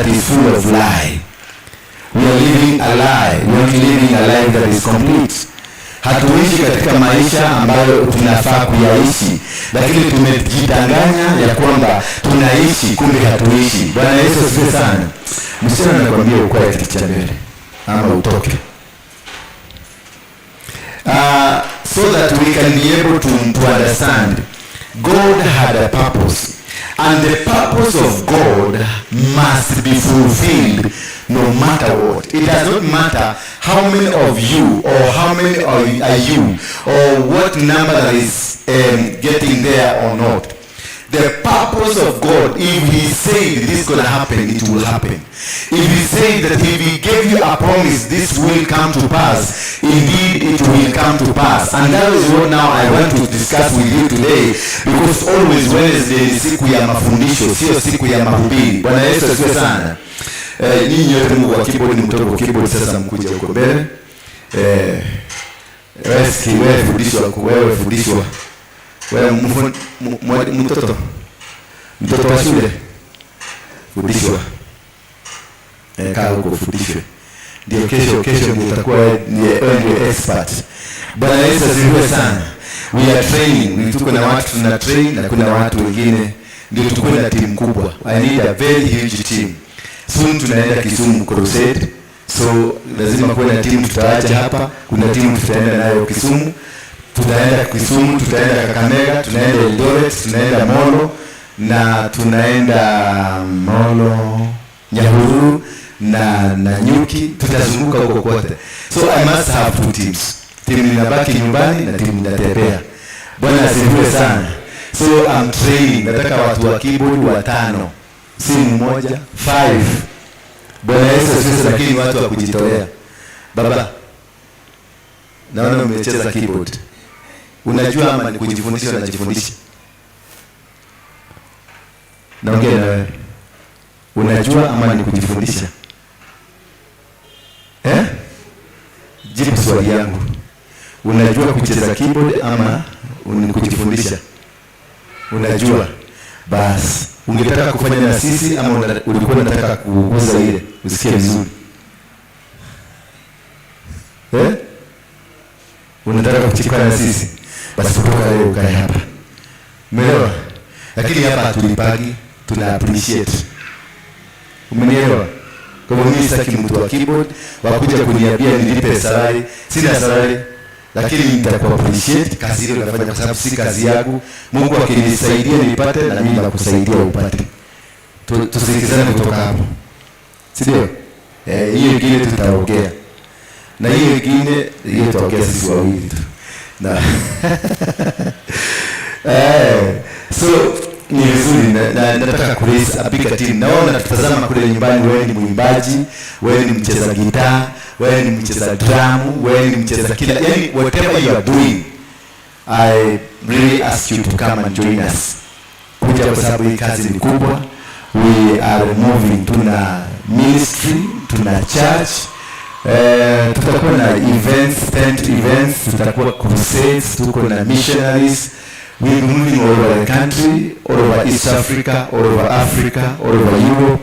that is full of lie. We are living a lie. We are not living a life that is complete. Hatuishi katika maisha ambayo tunafaa kuyaishi, lakini tumejidanganya ya kwamba tunaishi, kumbe hatuishi. Bwana Yesu asifiwe sana. Msichana, nakwambia ukae kiti cha mbele ama utoke. So that we can be able to understand, God had a purpose, and the purpose of God must be fulfilled no matter what. It does not matter how many of you or how many are you or what number that is getting there or not. The purpose of God, if he said this is going to happen, it will happen. If he said that if he gave you a promise, this will come to pass, indeed it will come to pass. And that is what now I want to discuss with you today, because always Wednesday ni siku ya mafundisho, sio siku ya mahubiri. Bwana Yesu asifiwe sana. Nyinyi yote mko kwa keyboard, mtoke kwa keyboard sasa mkuje huko mbele. Wewe fundishwa, wewe fundishwa. Wewe mtoto wa shule, fundishwa. Kaa huko fundishwe, ndio kesho ndio utakuwa wewe ndio expert. Bwana Yesu asifiwe sana. We are training, tuko na watu tuna train na kuna watu wengine ndio tukuwe na timu kubwa. I need a very huge team. Soon tunaenda Kisumu Crusade, so lazima kuwe na timu tutaacha hapa. Kuna timu tutaenda nayo Kisumu, tutaenda Kisumu, tutaenda Kakamega, tunaenda Eldoret, tunaenda Molo na tunaenda Molo, Nyahururu na Nanyuki, tutazunguka huko kote. So I must have two teams. Timu inabaki nyumbani na timu inatembea. Bwana asifiwe sana. So I'm training, nataka watu wa keyboard watano, si mmoja, five. Bwana Yesu asifiwe, lakini watu wa kujitolea. Baba, naona umecheza keyboard. Unajua ama ni kujifundisha unajifundisha? Naongea na wewe. Unajua ama ni kujifundisha? Eh? Jibu swali yangu. Unajua kucheza keyboard ama ni kujifundisha? Unajua? Basi, ungetaka kufanya na sisi ama ulikuwa unataka kuguza ile usikie vizuri? Eh? Unataka kuchika na sisi? Basi kutoka leo ukae hapa. Umeelewa? Lakini hapa hatulipagi, tuna appreciate. Umenielewa? Kwa hivyo mimi sitaki mtu wa keyboard wakuja kuniambia nilipe salary. Sina salary, lakini nitaku appreciate kazi ile unafanya, kwa sababu si kazi yangu. Mungu akinisaidia nipate, na mimi nakusaidia upate. Tusikizane kutoka hapo, si ndio? Eh, hiyo ingine tutaongea na hiyo ingine, hiyo tutaongea sisi wawili tu na so ni vizuri na nataka ku raise a bigger team. Naona tutazama kule nyumbani, wewe ni mwimbaji, wewe ni mcheza gitaa, wewe ni mcheza drum, wewe ni mcheza kila, yani whatever you are doing, I really ask you to come and join us. Kuja kwa sababu hii kazi ni kubwa. We are moving, tuna ministry, tuna church. Tutakuwa na events, tent events, tutakuwa crusades, tuko na missionaries. We'll be moving all over the country, all over East Africa, all over Africa, all over Europe.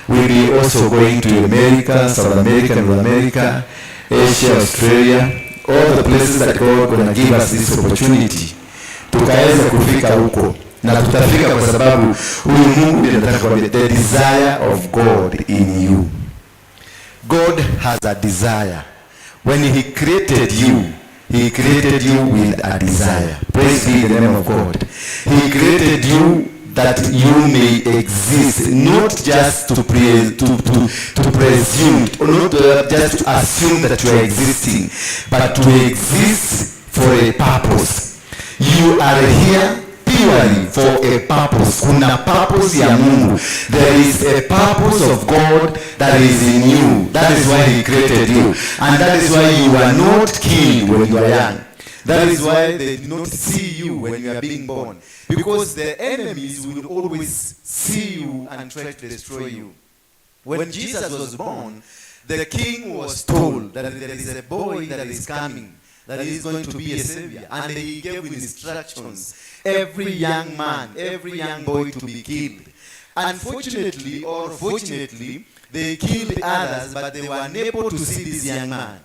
We'll be also going to America, South America, North America, Asia, Australia, all the places that God gonna give us this opportunity. Tukaweza kufika huko na tutafika kwa sababu huyu Mungu ndiye anataka kuambia the desire of God in you. God has a desire. When he created you, he created you with a desire. Praise be the name of God. He created you that you may exist, not just to presume, or not just to assume that you are existing, but to exist for a purpose. You are here purely for a purpose. Kuna purpose ya Mungu. There is a purpose of God that is in you. That is why he created you. And that is why you are not killed when you are young. That is why they did not see you when you are being born. Because the enemies will always see you and try to destroy you. When Jesus was born, the king was told that there is a boy that is coming, that is going to be a savior. And he gave instructions, every young man, every young boy to be killed. Unfortunately or fortunately, they killed others, but they were unable to see this young man.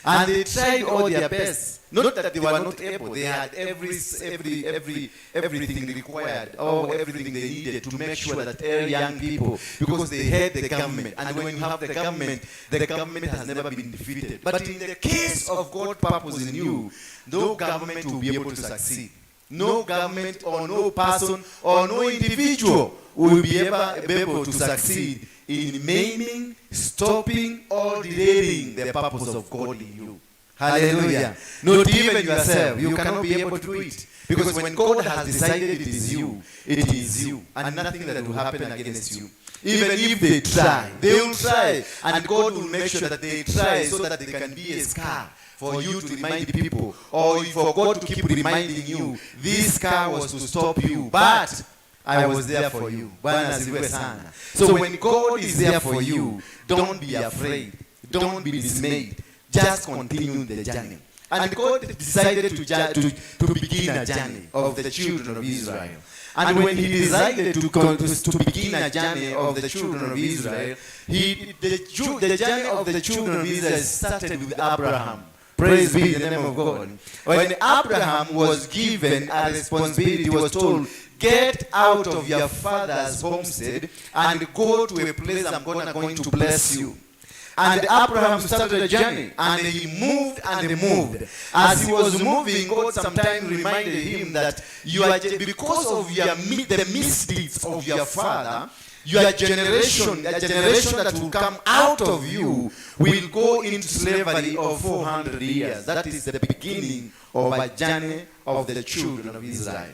And they tried all their best. Not that they were not able. They had everything required, or everything they needed to make sure that all young people, because they had the government. And when you have the government has never been defeated. But in the case of God's purpose in you, no government will be able to succeed. No government or no person or no individual will be ever able to succeed in maiming, stopping, or delaying the purpose of God in you. Hallelujah. Not even yourself. You cannot be able to do it. Because when God has decided it is you, it is you. And nothing that will happen against you. Even if they try, they will try. And God will make sure that they try so that they can be a scar for you to remind people, or for God to keep reminding you, this scar was to stop you, but I was there for you. Bwana asifiwe sana. So when God is there for you, don't be afraid. Don't be dismayed. Just continue the journey. And God decided to begin a journey of the children of Israel. And when he decided to begin a journey of the children of Israel, the journey of the children of Israel started with Abraham. Praise be the name of God. When Abraham was given a responsibility, he was told, "Get out of your father's homestead and go to a place I'm going to bless you." And Abraham started a journey, and he moved and he moved. As he was moving, God sometimes reminded him that you are, because of the misdeeds of your father, your generation, the generation that will come out of you, will go into slavery of 400 years. That is the beginning of a journey of the children of Israel.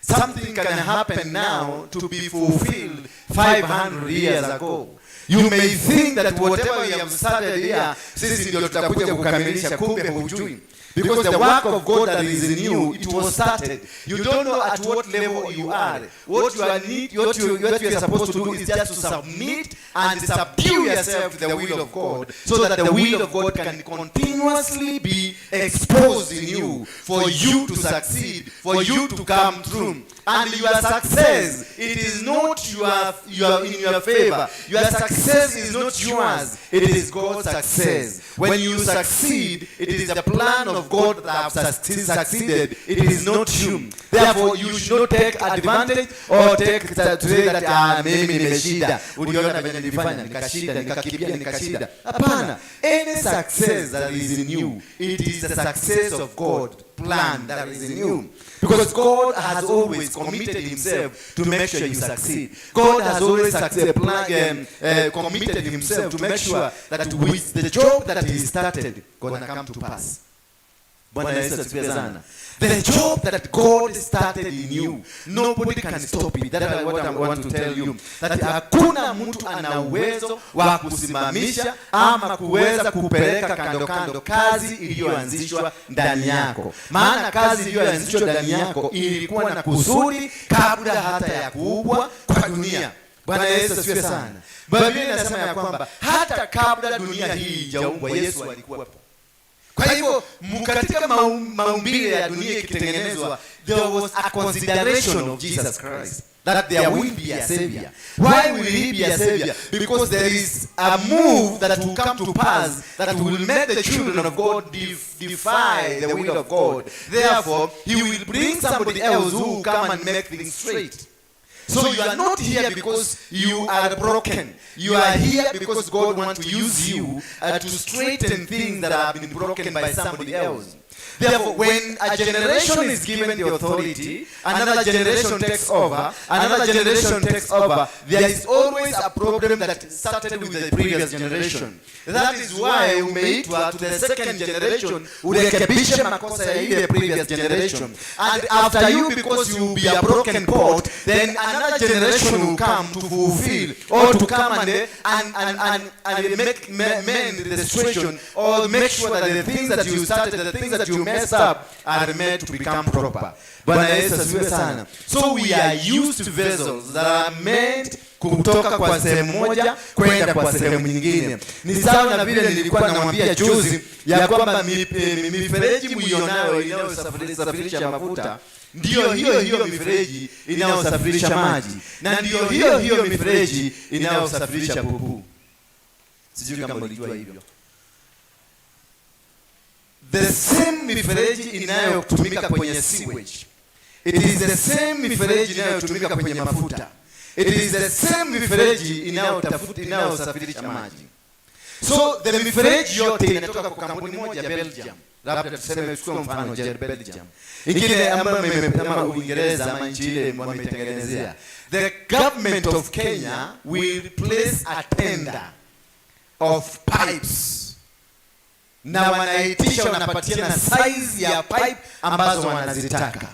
Something can happen now to be fulfilled 500 years ago. You may think that whatever we have started here, sisi ndio tutakuja kukamilisha, kumbe hujui. Because the work of God that is in you, it was started. You don't know at what level you are. What you are need, what you are supposed to do is just to submit and subdue yourself to the will of God, so that the will of God can continuously be exposed in you for you to succeed, for you to come through. And your success, it is not your in your favor. Your success is not yours. It is God's success. When you succeed, it is the plan of God that have succeeded. It is not you. Therefore, you should not take advantage or take to say that, "Ah, mimi nimeshinda. Uliona venye nilifanya, nikashinda, nikakimbia, nikashinda." Hapana. Any success that is in you, it is the success of God plan that is in you. Because God has always committed himself to make sure you succeed. God has always committed himself to make sure that with the job that he started gonna come to pass. Bwana Yesu asifiwe sana. The job that God started in you, nobody can stop it. That is what I want to tell you. That hakuna mtu ana uwezo wa kusimamisha ama kuweza kupeleka kando kando kazi iliyoanzishwa ndani yako. Maana kazi iliyoanzishwa ndani yako ilikuwa na kusudi kabla hata ya kuumbwa kwa dunia. Bwana Yesu asifiwe sana. Biblia inasema ya kwamba hata kabla dunia hii haijaumbwa, Yesu alikuwepo. Kwa hivyo katika maumbile ya dunia ikitengenezwa, there was a consideration of Jesus Christ that there will be a savior. Why will he be a savior? Because there is a move that will come to pass that will make the children of God defy the will of God. Therefore, he will bring somebody else who will come and make things straight. So you are not here because you are broken. You are here because God wants to use you to straighten things that have been broken by somebody else. Therefore, when a generation is given the authority, another generation takes over, another generation takes over, there is always a problem that started with the previous generation. That is why umeitwa to the second generation urekebishe makosa ya ile previous generation. And after you, because you will be a broken pot, then another generation will come to fulfill or to come and make mend the situation or make sure that the things that you started, the things that you messed up are made to become proper. Bwana Yesu asifiwe sana. So we are used to vessels that are meant kutoka kwa sehemu moja kwenda kwa sehemu nyingine. Ni sawa na vile nilikuwa namwambia juzi ya kwamba mifereji mlionayo inayosafirisha mafuta. Ndiyo hiyo hiyo mifereji inayosafirisha maji na ndiyo hiyo hiyo mifereji inayosafirisha pupu. Sijui kama ulijua hivyo. The same mifereji inayotumika kwenye sewage, it is the same mifereji inayotumika kwenye mafuta, it is the same mifereji inayotafuta inayosafirisha maji. So the mifereji yote inatoka kwa kampuni moja, Belgium. Labda tuseme, chukua mfano Belgium, ingine ambayo ama Uingereza ama nchi ile wameitengenezea. The government of Kenya will place a tender of pipes na wanaitisha, wanapatiana size ya pipe ambazo wanazitaka,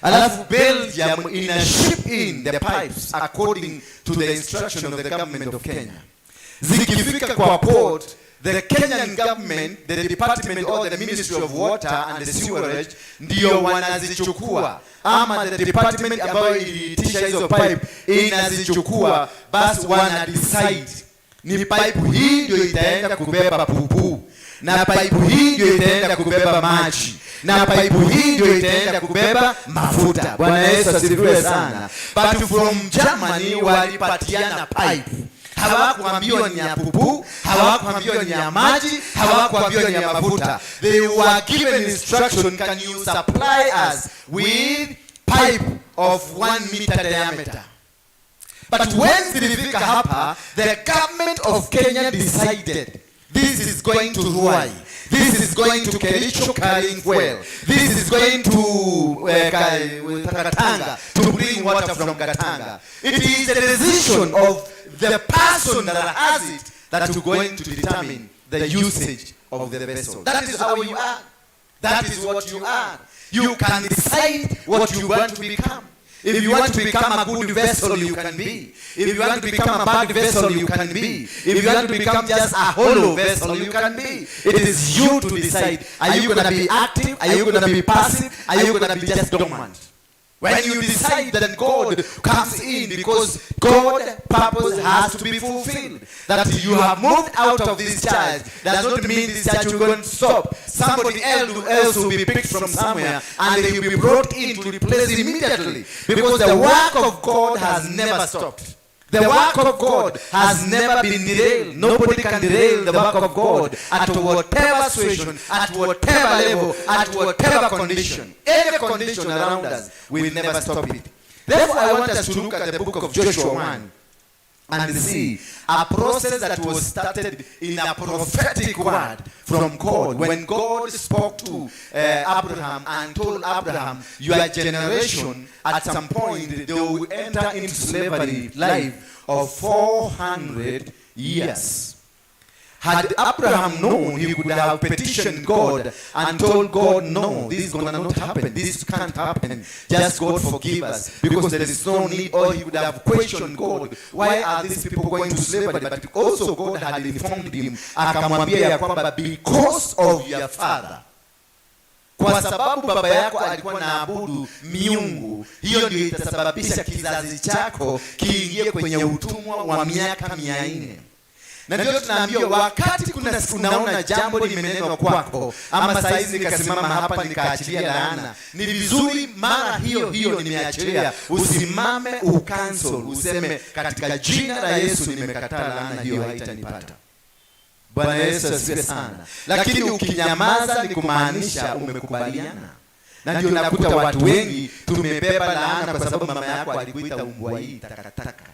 alafu Belgium ina ship in the pipes according to the instruction of the government of Kenya. Zikifika kwa port, the Kenyan government, the department or the Ministry of Water and the Sewerage ndio wanazichukua, ama the department ambayo iliitisha hizo pipe inazichukua. Basi wana decide ni pipe hii ndio itaenda kubeba pupu, na pipe hii ndio itaenda kubeba maji, na pipe hii ndio itaenda kubeba mafuta. Bwana Yesu asifiwe sana. But from Germany walipatiana pipe, hawakuambiwa ni ya pupu, hawakuambiwa ni ya maji, hawakuambiwa ni ya mafuta. They were given instruction, "Can you supply us with pipe of 1 meter diameter?" But when zilifika hapa, the government of Kenya decided this is going to Ruai, this is going to Kericho carrying fuel, this is going to Katanga to bring water from Katanga. It is the decision of the person that has it that is going to determine the usage of the vessel. That is how you are. That is what you are. You can decide what you want to become. If you want to become a good vessel, you can be. If you want to become a bad vessel, you can be. If you want to become just a hollow vessel, you can be. It is you to decide. Are you going to be active? Are you going to be passive? Are you going to be just dormant? When you decide, then God comes in, because God's purpose has to be fulfilled. That you have moved out of this church does not mean this church will going to stop. Somebody else will be picked from somewhere and they will be brought in to replace immediately. Because the work of God has never stopped. The work of God has never been derailed. Nobody can derail the work of God at whatever situation, at whatever level, at whatever condition. Any condition around us will never stop it. Therefore, I want us to look at the book of Joshua 1 and see a process that was started in a prophetic word from God. When God spoke to Abraham and told Abraham, "Your generation, at some point, they will enter into slavery life of 400 years." Had Abraham known, he could have petitioned God and told God, "No, this is gonna not happen. This can't happen. Just God forgive us because there is no need." Or he could have questioned God, "Why are these people going to slavery?" But also God had informed him, akamwambia ya kwamba because of your father, kwa sababu baba yako alikuwa anaabudu miungu, hiyo ndio itasababisha kizazi chako kiingie kwenye utumwa wa miaka 400. Na ndio tunaambiwa wakati kuna unaona jambo limenenwa kwako, ama saizi nikasimama hapa nikaachilia laana, ni vizuri mara hiyo hiyo nimeachilia, usimame ucancel, useme, "Katika jina la Yesu nimekataa laana hiyo, haitanipata." Bwana Yesu asifiwe sana. Lakini ukinyamaza ni kumaanisha umekubaliana, na ndio nakuta watu wengi tumebeba laana kwa sababu mama yako alikuita umbwa hii, takataka.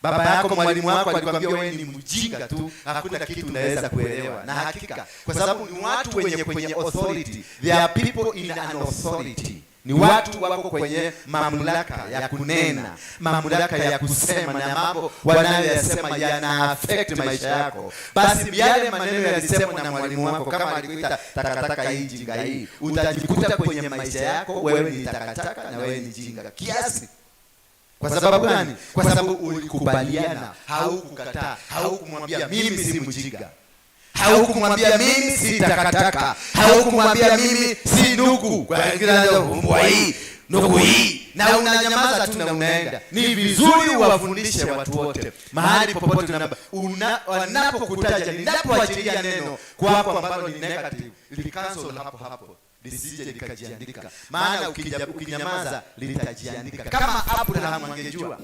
Baba yako, mwalimu wako alikwambia wewe ni mjinga tu, hakuna kitu unaweza kuelewa. Na hakika, kwa sababu ni watu wenye kwenye authority, they are people in an authority, ni watu wako kwenye mamlaka ya kunena, mamlaka ya kusema, na mambo wanayoyasema yana affect maisha yako. Basi yale maneno yalisemwa na mwalimu wako, kama alikuita takataka hii, jinga hii, utajikuta kwenye maisha yako wewe ni takataka na wewe ni jinga kiasi. Kwa sababu gani? Kwa sababu ulikubaliana, haukukataa, haukumwambia mimi si mjinga, haukumwambia mimi si takataka, haukumwambia mimi si ndugu. Kwa wengine mbwa hii, ndugu hii, na unanyamaza tu na unaenda. Ni vizuri uwafundishe watu wote mahali popote wanapokutaja, ninapoachilia neno kwako ambalo ni negative, licancel hapo hapo, Lisije likajiandika, maana ukinyamaza litajiandika. Kama Abraham angejua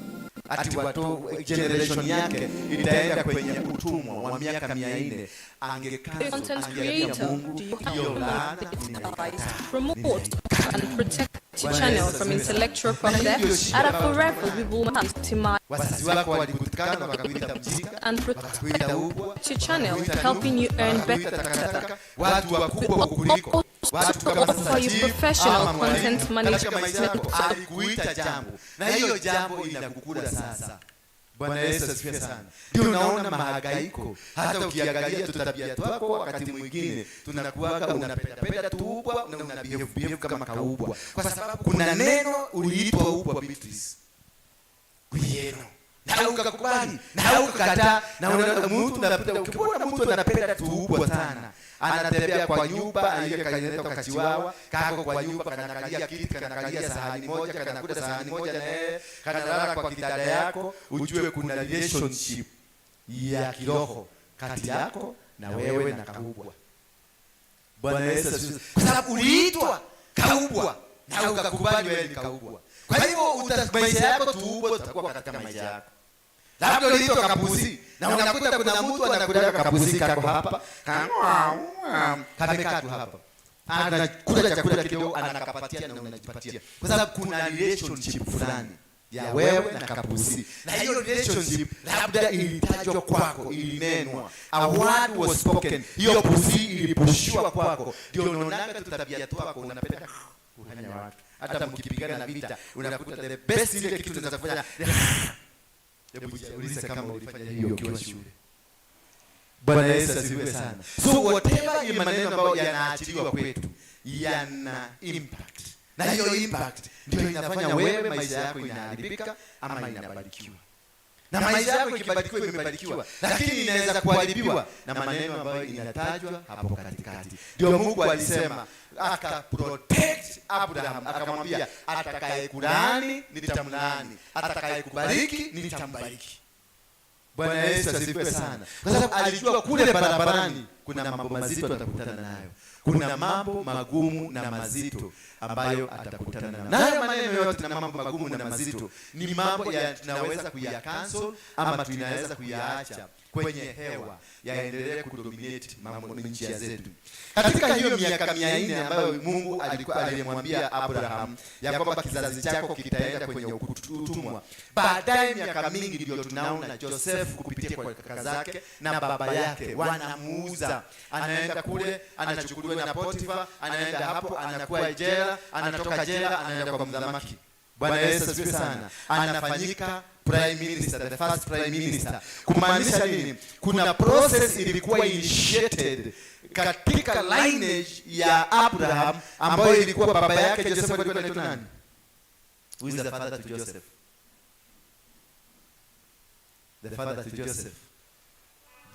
ati watu generation yake itaenda kwenye utumwa wa miaka 400, angekaa Content angeambia creator, Mungu, do you hiyo laana ninaikataa. Promote and protect your channel from intellectual property theft? At a forever, we will maximize Wazazi wako walikutukana, wakakuita mjinga, and protect wakakuita ubwa, your channel, wakakuita helping you earn wakakuita better. takataka, watu wakubwa kukuliko, watu kama sasa Offer you chief professional ama mwalimu content katika maisha management. yako alikuita jambo, na hiyo jambo inakukula sasa. Bwana Yesu asifiwe sana. Ndio unaona mahangaiko, hata ukiangalia tu tabia twako, wakati mwingine tunakuwaga unapenda penda tu ubwa na una behave behave kama kaubwa, kwa sababu kuna neno uliitwa ubwa, Beatrice Gwieno, na ukakubali na ukakataa, na unaona mtu unapenda. Ukiona mtu anapenda tu ubwa sana, anatembea kwa nyumba, anaingia kanaleta kachiwawa kako kwa nyumba, kanakalia kiti, kanakalia sahani moja, kanakula sahani moja na yeye, kanalala kwa kitanda yako, ujue kuna relationship ya kiroho kati yako na wewe na kaubwa. Bwana Yesu asifiwe. Kwa sababu uliitwa kaubwa na ukakubali wewe ni kaubwa. Kwa hivyo maisha yako tuubwa tutakuwa katika maisha yako. Labda uliitwa kapusi na unakuta kuna mtu anakula kapusi kako hapa, kamekaa tu hapa. Anakula chakula kidogo, anakapatia na unajipatia. Kwa sababu kuna relationship fulani ya wewe na kapusi, na hiyo relationship labda ilitajwa kwako, ilinenwa, a word was spoken, hiyo pusi ilipushiwa kwako. Ndio unaonanga tu tabia twako, unapenda kuhanya watu. Hata mkipigana vita unakuta the best ile kitu unaweza kufanya. Hebu jiulize kama ulifanya hiyo ukiwa shule. Bwana Yesu asifiwe sana. So whatever ni maneno ambayo yanaachiliwa kwetu yana impact, na hiyo impact ndio inafanya wewe maisha yako inaharibika ama inabarikiwa. Na maisha yako ikibarikiwa, imebarikiwa, lakini inaweza kuharibiwa na maneno ambayo inatajwa hapo katikati. Ndio Mungu alisema aka protect Abraham, akamwambia atakayekulaani nitamlaani, atakayekubariki nitambariki. Bwana Yesu asifiwe sana, kwa sababu alijua kule barabarani kuna mambo mazito atakutana nayo, kuna mambo magumu na mazito ambayo atakutana nayo. Nayo maneno yote na mambo magumu na mazito ni mambo ya tunaweza kuya cancel ama tunaweza kuyaacha kwenye hewa yaendelee kudominate mambo njia zetu. Katika hiyo miaka 400 ambayo Mungu alikuwa alimwambia Abraham ya kwamba kizazi chako kitaenda kwenye utumwa, baadaye miaka mingi ndio tunaona Joseph kupitia kwa kaka zake na baba yake wanamuuza, anaenda kule, anachukuliwa na Potifa, anaenda hapo, anakuwa jela, anatoka jela, anaenda kwa mdhamaki. Bwana Yesu asifiwe sana. Anafanyika prime minister, the first prime minister. Kumaanisha nini? Kuna process ilikuwa initiated katika lineage ya Abraham ambayo ilikuwa baba yake Joseph alikuwa anaitwa nani? Who is the father to Joseph? The father to Joseph.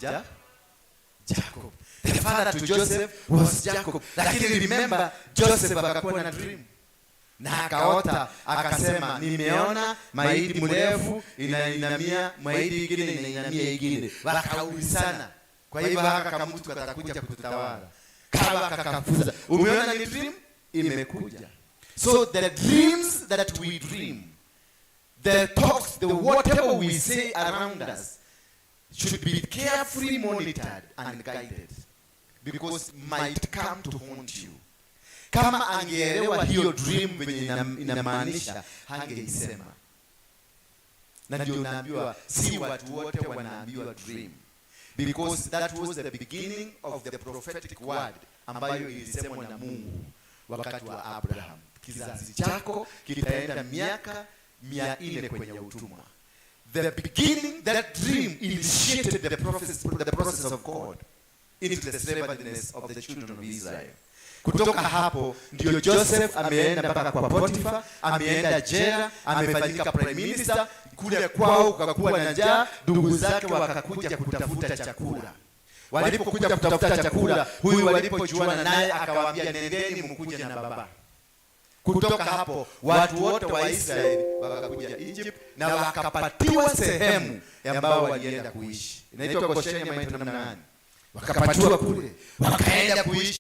Jacob. The father to Joseph was Jacob. Lakini remember, Joseph akakuwa na dream na akaota, akasema nimeona mahindi mrefu inainamia mahindi ingine inainamia ingine. Wakaulizana, kwa hivyo haka kama mtu katakuja kututawala kama kakafuza. Umeona ni dream imekuja. So the dreams that we dream, the talks, the whatever we say around us should be carefully monitored and guided because might come to haunt you. Kama angeelewa hiyo dream venye inamaanisha, hangeisema. Na ndio naambiwa si watu wote wanaambiwa dream, because that was the beginning of the prophetic word ambayo ilisemwa na Mungu wakati wa Abraham, kizazi chako kitaenda miaka 400 kwenye utumwa. The beginning, that dream initiated the process of God into the slavery of the children of Israel. Kutoka hapo ndio Joseph ameenda mpaka kwa Potifa, ameenda jela, amefanyika prime minister. Kule kwao kukakuwa na njaa, ndugu zake wakakuja kutafuta chakula. Walipokuja kutafuta chakula, huyu walipojuana naye akawaambia, nendeni mkuje na baba. Kutoka hapo watu wote wa Israeli wakakuja Egypt na wakapatiwa sehemu ambao walienda kuishi, inaitwa Gosheni ama inaitwa namna gani? Wakapatiwa kule, wakaenda kuishi.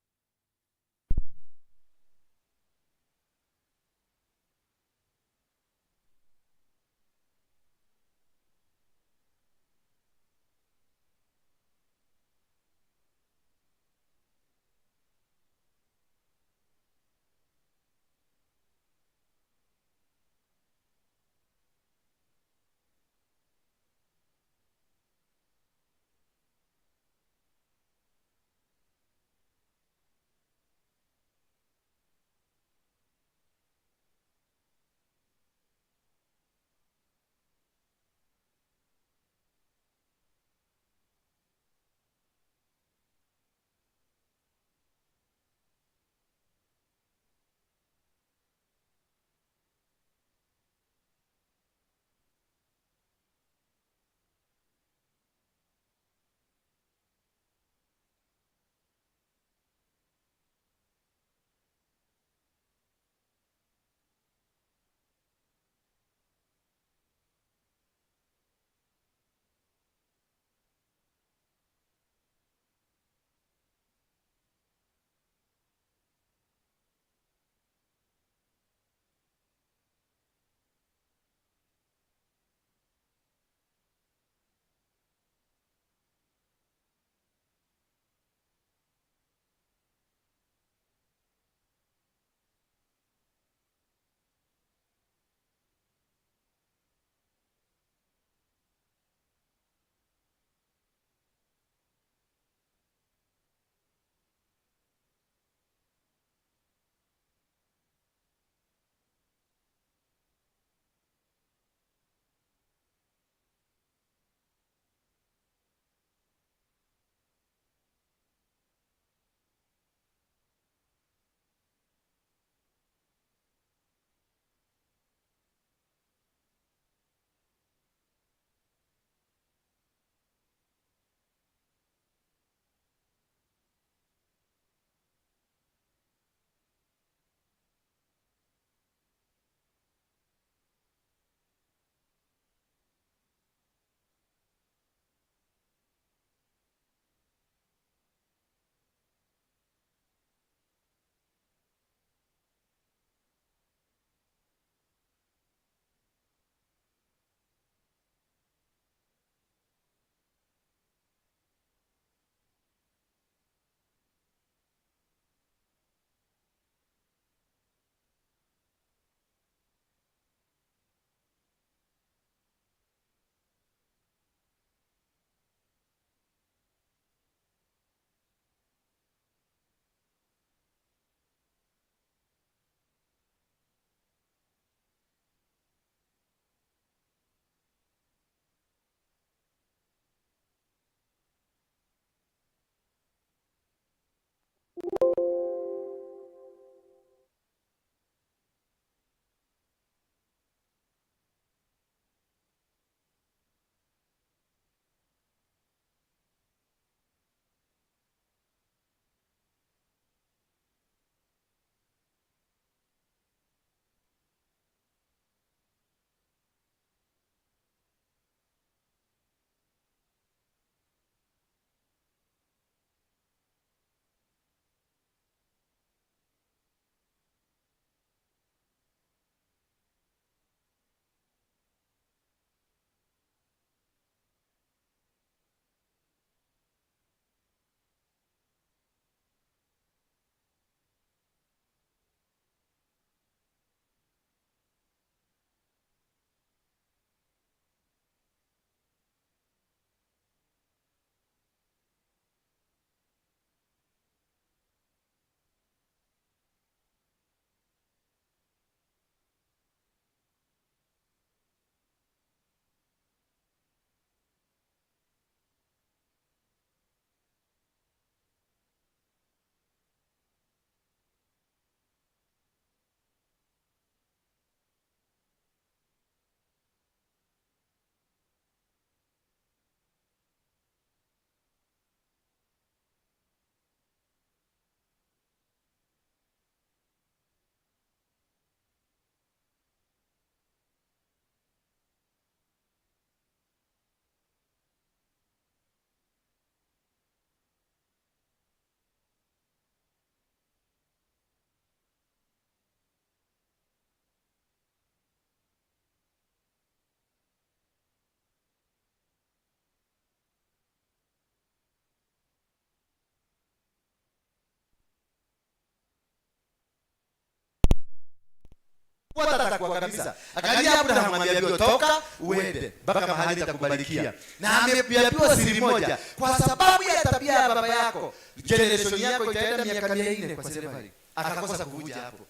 Akikufuata atakuangamiza. Angalia Abraham ameambiwa toka uende mpaka mahali nitakubarikia. Na ameambiwa siri moja, kwa sababu ya tabia ya baba yako, generation yako itaenda miaka 400 kwa slavery. Akakosa kuvuja hapo.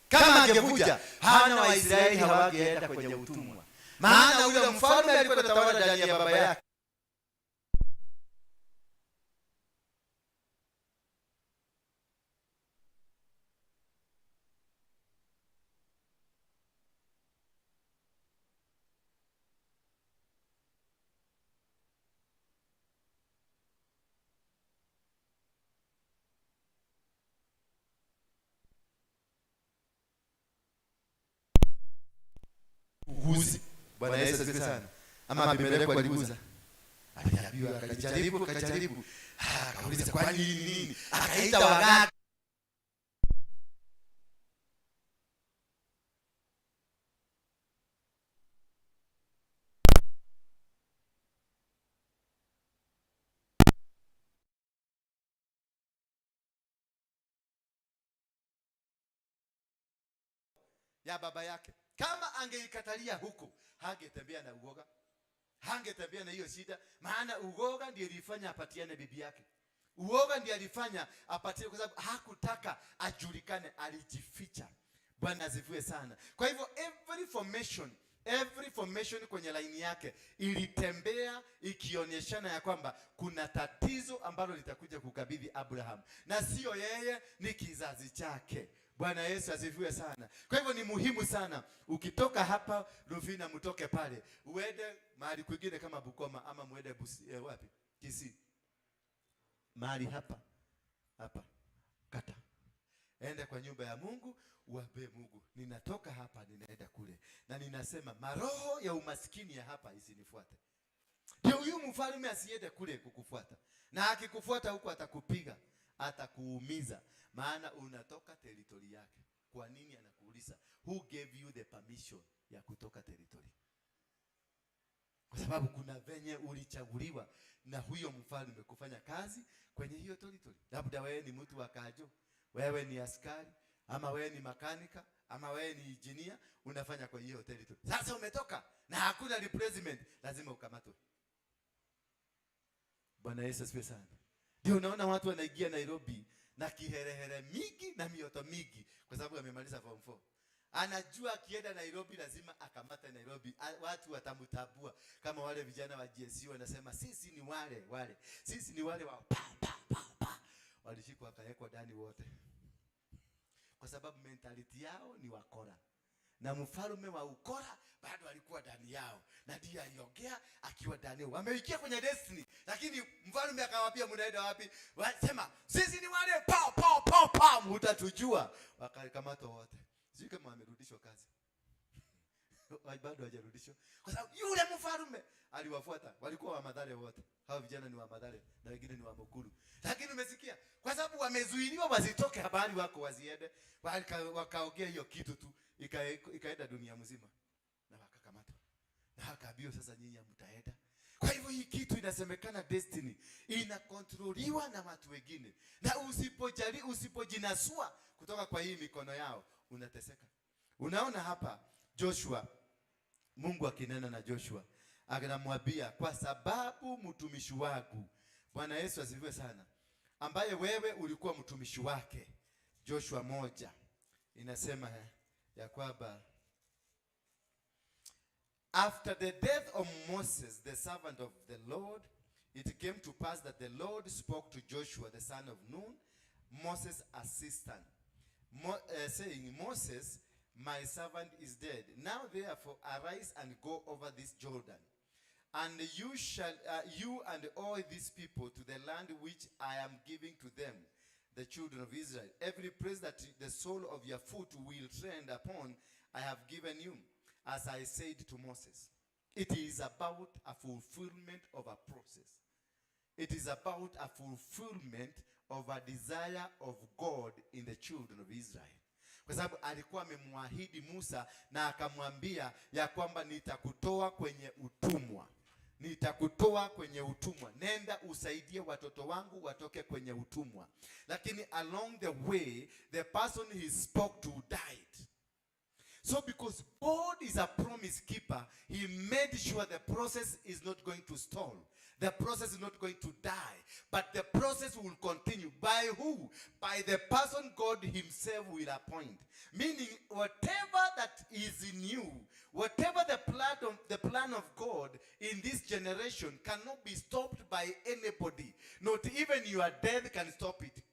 Kama angevuja, hana Waisraeli hawangeenda kwenye utumwa. Maana ule mfalme alikuwa anatawala ndani ya baba yake. Uguzi. Bwana Yesu asifiwe sana. Ama Abimeleki aliguza. Aliambiwa akajaribu, akajaribu. Akauliza kwa nini nini? Akaita waganga. Ya baba yake. Kama angeikatalia huko, hangetembea na uoga. Hangetembea na hiyo shida, maana uoga ndiye ilifanya apatiane bibi yake. Uoga ndiye alifanya apatie, kwa sababu hakutaka ajulikane, alijificha. Bwana asifiwe sana. Kwa hivyo every formation kwenye laini yake ilitembea ikionyeshana ya kwamba kuna tatizo ambalo litakuja kukabidhi Abraham, na sio yeye, ni kizazi chake. Bwana Yesu asifiwe sana. Kwa hivyo ni muhimu sana ukitoka hapa Rufina, mtoke pale uende mahali kwingine kama Bukoma ama muende wapi? Kisii. Mahali hapa hapa kata, enda kwa nyumba ya Mungu, uambie Mungu, ninatoka hapa ninaenda kule, na ninasema maroho ya umaskini ya hapa isinifuate. Ndio huyu mfalme asiende kule kukufuata, na akikufuata huko atakupiga, atakuumiza, maana unatoka territory yake. Kwa nini anakuuliza who gave you the permission ya kutoka territory? Kwa sababu kuna venye ulichaguliwa na huyo mfalme kufanya kazi kwenye hiyo territory. Labda wewe ni mtu wa kajo, wewe ni askari, ama wewe ni makanika, ama wewe ni engineer, unafanya kwa hiyo territory. Sasa umetoka na hakuna replacement, lazima ukamatwe. Bwana Yesu asifiwe sana. Ndio unaona watu wanaingia Nairobi na kiherehere mingi na mioto mingi, kwa sababu amemaliza form 4. Anajua akienda Nairobi lazima akamate Nairobi. Watu watamtambua kama wale vijana wa GSU wanasema sisi ni wale wale. Sisi ni wale wa pa pa pa pa. Walishikwa wakawekwa ndani wote. Kwa sababu mentality yao ni wakora. Na mfalme wa ukora bado alikuwa ndani yao. Na ndiye aliongea akiwa ndani yao. Wameingia kwenye destiny, lakini mfalme akawaambia mnaenda wapi? Wasema sisi ni wale pa pa pa pa, mtatujua. Wakakamatwa wote. Sijui kama wamerudishwa kazi. Bado hawajarudishwa. Kwa sababu yule mfalme aliwafuata. Walikuwa wa Mathare wote. Hao vijana ni wa Mathare na wengine ni wa Mukuru. Lakini umesikia? Kwa sababu wamezuiliwa wasitoke, habari wako wasiende. Wakaongea hiyo kitu tu, ikaenda dunia mzima. Na wakakamatwa. Na wakaambiwa sasa nyinyi hamtaenda. Kwa hivyo hii kitu inasemekana destiny inakontroliwa na watu wengine. Na usipojinasua kutoka kwa hii mikono yao, unateseka. Unaona hapa Joshua, Mungu akinena na Joshua, anamwambia kwa sababu mtumishi wangu, Bwana Yesu asifiwe sana, ambaye wewe ulikuwa mtumishi wake. Joshua 1 inasema ya kwamba after the death of Moses, the servant of the Lord, it came to pass that the Lord spoke to Joshua, the son of Nun, Moses' assistant, saying, Moses, my servant is dead. Now therefore arise and go over this Jordan, and you and all these people to the land which I am giving to them, the children of Israel. Every place that the sole of your foot will tread upon, I have given you, as I said to Moses. It is about a fulfillment of a process. It is about a fulfillment of a desire of God in the children of Israel. Kwa sababu alikuwa amemwahidi Musa na akamwambia ya kwamba nitakutoa kwenye utumwa. Nitakutoa kwenye utumwa. Nenda usaidie watoto wangu watoke kwenye utumwa. Lakini along the way, the person he spoke to died. So because God is a promise keeper, he made sure the process is not going to stall. The process is not going to die, but the process will continue. By who? By the person God himself will appoint. Meaning, whatever that is in you, whatever the plan of God in this generation cannot be stopped by anybody. Not even your death can stop it.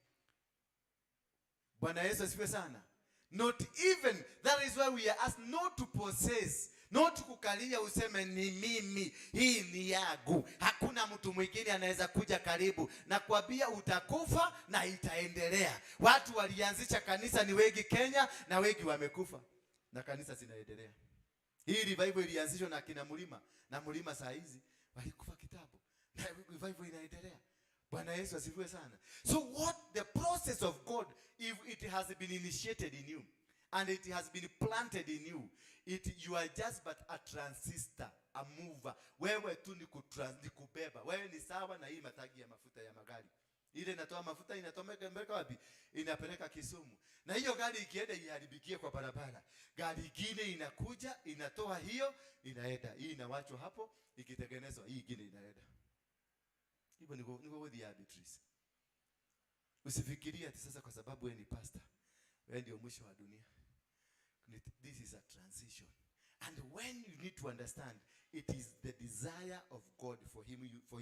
Bwana Yesu asifiwe sana. Not even, that is why we are asked not to possess, not kukalia useme ni mimi, hii ni yangu. Hakuna mtu mwingine anaweza kuja karibu. Nakwambia utakufa na itaendelea. Watu walianzisha kanisa ni wengi Kenya na wengi wamekufa. Na kanisa zinaendelea. Hii revival ilianzishwa na kina Mlima na Mlima saa hizi walikufa kitambo. Na revival inaendelea. Bwana Yesu asifiwe sana. So what the process of God, if it has been initiated in you and it has been planted in you, it you are just but a transistor, a mover. Wewe tu ni kubeba. Wewe ni sawa na hii matangi ya mafuta ya magari. Ile inatoa mafuta, inapeleka wapi? Inapeleka Kisumu. Na hiyo gari ikienda iharibikie kwa barabara, gari ingine inakuja inatoa hiyo inaenda. Hii inawachwa hapo ikitengenezwa, hii ingine inaenda. Hivyo niko with Beatrice. Usifikirie ati sasa kwa sababu wewe ni pastor, wewe ndio mwisho wa dunia. This is a transition. And when you need to understand, it is the desire of God for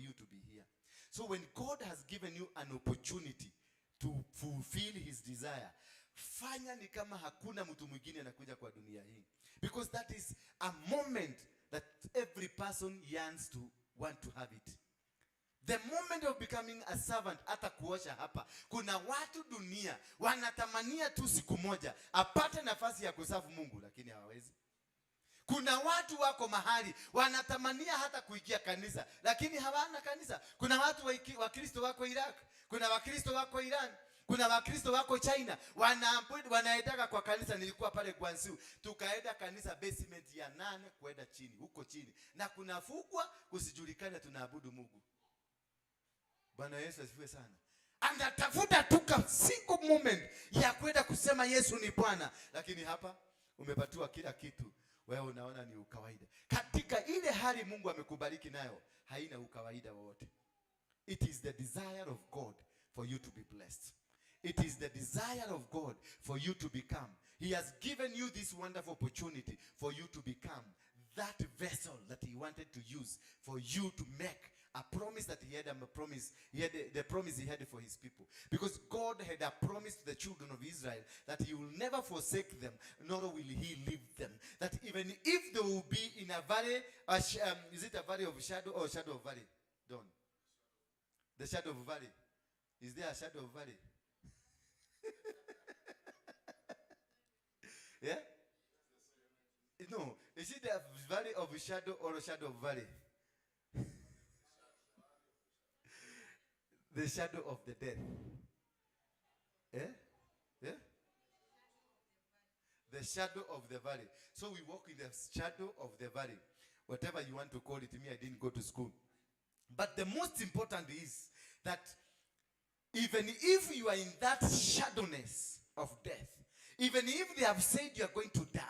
you to be here. So when God has given you an opportunity to fulfill his desire, fanya ni kama hakuna mtu mwingine anakuja kwa dunia hii. Because that is a moment that every person yearns to want to have it. The moment of becoming a servant, hata kuosha hapa, kuna watu dunia wanatamania tu siku moja apate nafasi ya kuserve Mungu, lakini hawawezi. Kuna watu wako mahali wanatamania hata kuingia kanisa, lakini hawana kanisa. Kuna watu Wakristo wako Iraq, kuna Wakristo wako Iran, kuna Wakristo wako China, wanaendaga kwa kanisa. Nilikuwa pale Guangzhou, tukaenda kanisa basement ya 8 kwenda chini, huko chini, na kunafungwa kusijulikane tunaabudu Mungu. Bwana Yesu asifiwe sana. Anatafuta tu ka single moment ya kwenda kusema Yesu ni Bwana, lakini hapa umepatiwa kila kitu, wewe unaona ni ukawaida. Katika ile hali Mungu amekubariki nayo, haina ukawaida wowote. It is the desire of God for you to be blessed. It is the desire of God for you to become. He has given you this wonderful opportunity for you to become that vessel that he wanted to use for you to make a promise that he had, a promise, he had the promise he had for his people. Because God had a promise to the children of Israel that he will never forsake them, nor will he leave them. That even if they will be in a valley, is it a valley of shadow or shadow of valley? Don. The shadow of valley. Is there a shadow of valley? Yeah? No. Is it the valley of shadow or shadow of valley? The shadow of the death. Eh? Yeah? The shadow of the valley. So we walk in the shadow of the valley. Whatever you want to call it, me, I didn't go to school. But the most important is that even if you are in that shadowness of death, even if they have said you are going to die,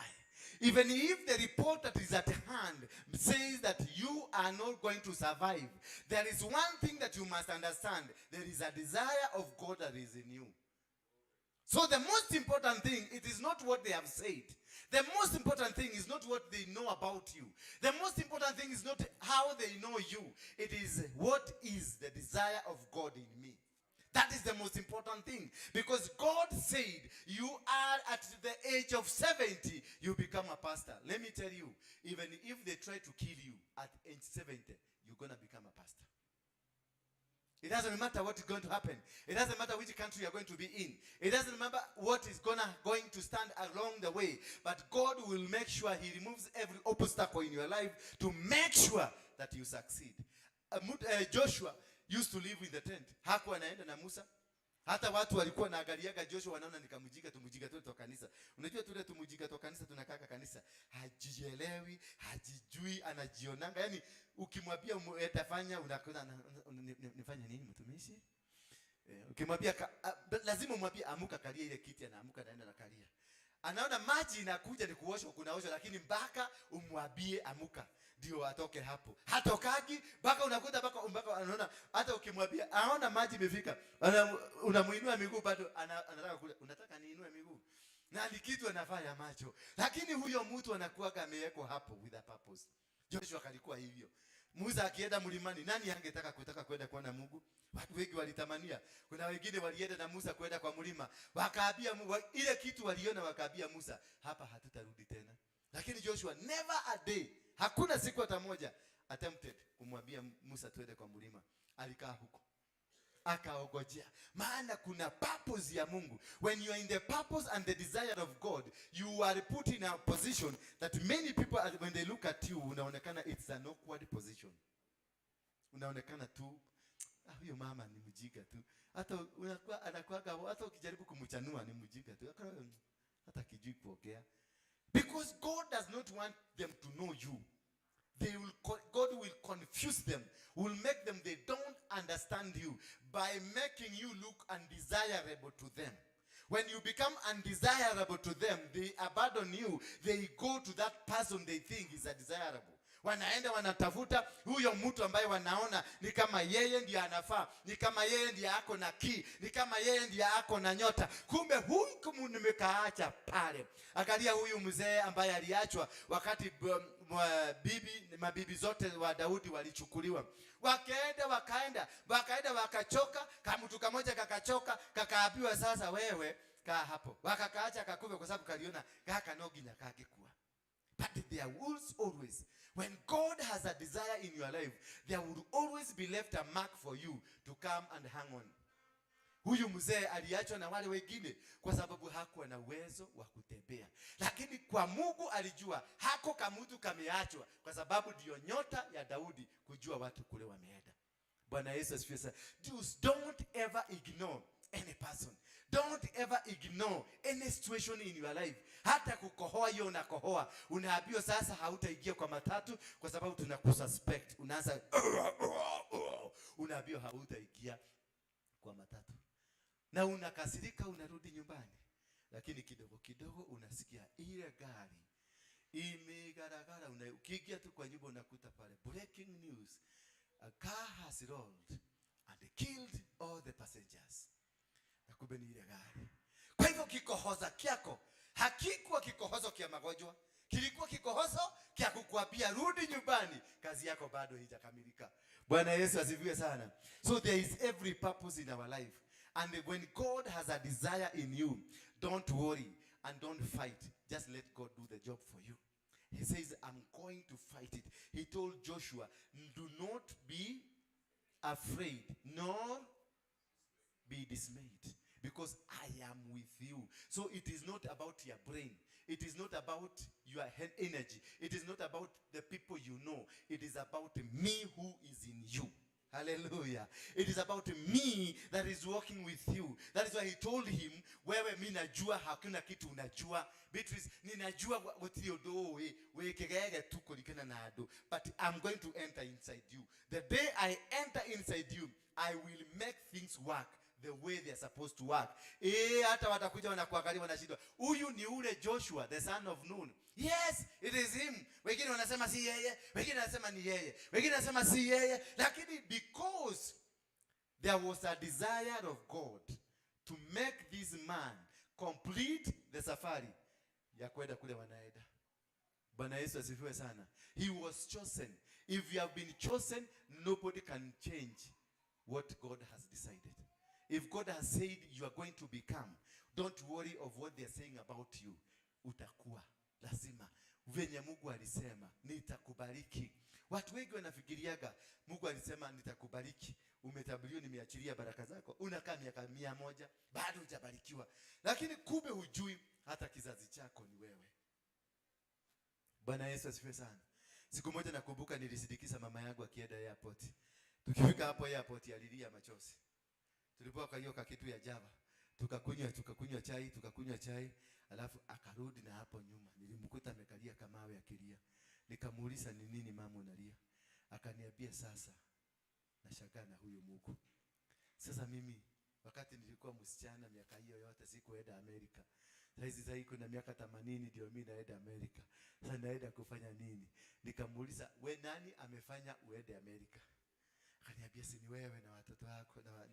even if the report that is at hand says that you are not going to survive, there is one thing that you must understand. There is a desire of God that is in you. So the most important thing, it is not what they have said. The most important thing is not what they know about you. The most important thing is not how they know you. It is what is the desire of God in me. That is the most important thing. Because God said, you are at the age of 70, you become a pastor. Let me tell you, even if they try to kill you at age 70, you're going to become a pastor. It doesn't matter what is going to happen. It doesn't matter which country you're going to be in. It doesn't matter what is going to stand along the way. But God will make sure he removes every obstacle in your life to make sure that you succeed. Joshua used to live in the tent. Hakuwa anaenda na Musa. Hata watu walikuwa wanaangaliaga Joshua wanaona ni kamujinga, tumujinga tu kanisa. Unajua tule tumujinga tu kanisa tunakaa kanisa. Hajielewi, hajijui, anajionanga. Yaani ukimwambia atafanya unakuwa nifanye nini mtumishi? Ukimwambia lazima umwambie amuka kalia ile kiti, anaamuka anaenda na kalia. Anaona maji inakuja ni kuoshwa, kunaoshwa, lakini mpaka umwambie amuka ndio atoke hapo. Hatokagi mpaka unakuta mpaka anaona, hata ukimwambia anaona maji imefika, unamuinua miguu bado anataka kula. Unataka niinue miguu? Na ni kitu anafanya macho. Lakini huyo mtu anakuwa amewekwa hapo with a purpose. Joshua alikuwa hivyo. Musa akienda mlimani, nani angetaka kutaka kwenda kuona Mungu? Watu wengi walitamania. Kuna wengine walienda na Musa kwenda kwa mlima, wakaambia ile kitu waliona, wakaambia Musa, hapa hatutarudi tena. Lakini Joshua never a day, hakuna siku hata moja attempted kumwambia Musa tuende kwa mlima. Alikaa huko akaogojea, maana kuna purpose ya Mungu. When you are in the purpose and the desire of God, you are put in a position that many people, when they look at you, unaonekana it's an awkward position. Unaonekana tu, ah, huyo mama ni mjinga tu. Hata unakuwa anakuwa, hata ukijaribu kumchanua ni mjinga tu, hata kijui kuongea. Because God does not want them to know you. God will confuse them, will make them they don't understand you by making you look undesirable to them. When you become undesirable to them, they abandon you. They go to that person they think is undesirable. Wanaenda wanatafuta huyo mtu ambaye wanaona ni kama yeye ndiye anafaa, ni kama yeye ndiye ako na key, ni kama yeye ndiye ako na nyota. Kumbe huyu nimekaacha pale. Angalia huyu mzee ambaye aliachwa wakati mabibi zote wa Daudi walichukuliwa. Wakaenda, wakaenda, wakaenda wakachoka, kamtu kamoja kakachoka, kakaambiwa sasa wewe kaa hapo. Wakakaacha kakufe kwa sababu kaliona gaka no nginya kangĩkua. But there will always, when God has a desire in your life, there will always be left a mark for you to come and hang on. Huyu mzee aliachwa na wale wengine kwa sababu hakuwa na uwezo wa kutembea. Lakini kwa Mungu alijua hako kamutu kameachwa kwa sababu ndio nyota ya Daudi kujua watu kule wameenda. Bwana Yesu asifiwe sana. Don't ever ignore any person. Don't ever ignore any situation in your life. Hata kukohoa hiyo unakohoa, unaambiwa sasa hautaingia kwa matatu kwa sababu tunakususpect. Unaanza unaambiwa hautaingia kwa matatu. Na unakasirika, unarudi nyumbani. Lakini kidogo kidogo unasikia ile gari imegaragara, ukiingia tu kwa nyumba unakuta pale breaking news, a car has rolled and killed all the passengers. Na kumbe ni ile gari. Kwa hivyo kikohoza kyako hakikuwa kikohozo kia magonjwa, kilikuwa kikohozo kia kukuambia rudi nyumbani, kazi yako bado haijakamilika. Bwana Yesu asifiwe sana. So there is every purpose in our life. And when God has a desire in you, don't worry and don't fight. Just let God do the job for you. He says, I'm going to fight it. He told Joshua, do not be afraid, nor be dismayed, because I am with you. So it is not about your brain. It is not about your energy. It is not about the people you know. It is about me who is in you. Hallelujah. It is about me that is working with you. That is why he told him, wewe mi najua hakuna kitu unajua. Beatrice, ninajua gũtirĩ ũndũ ũĩ, wĩ kĩgege tu kũringana na andũ. But I'm going to enter inside you. The day I enter inside you, I will make things work the way they are supposed to work. Hata watakuja wanakuangalia wanashindwa. Huyu ni ule Joshua, the son of Nun. Yes, it is him. Wengine wanasema si yeye, wengine wanasema ni yeye, wengine wanasema si yeye. Lakini because there was a desire of God to make this man complete the safari ya kwenda kule wanaenda. Bwana Yesu asifiwe sana. He was chosen. If you have been chosen, nobody can change what God has decided. If God has said you are going to become, don't worry of what they are saying about you. Utakuwa. Lazima. Venye Mungu alisema, nitakubariki. Watu wengi wanafikiriaga, Mungu alisema nitakubariki. Umetabiriwa, nimeachilia baraka zako. Unakaa miaka 100, bado hujabarikiwa. Lakini kumbe hujui hata kizazi chako ni wewe. Bwana Yesu asifiwe sana. Siku moja nakumbuka nilisindikiza mama yangu akienda airport. Tukifika hapo airport alilia machozi. Tulipoa kwa hiyo kakitu ya Java. Tukakunywa chai, tukakunywa chai, alafu akarudi na hapo nyuma. Nilimkuta amekalia kamawe akilia. Nikamuuliza ni nini mama unalia? Akaniambia sasa nashangaa na huyu Mungu. Sasa mimi wakati nilikuwa msichana miaka hiyo yote sikuenda Amerika. Saizi sasa kuna miaka 80 ndio mimi naenda Amerika. Sasa naenda kufanya nini? Nikamuuliza, we nani amefanya uende Amerika? Akaniambia si ni wewe na watoto wako na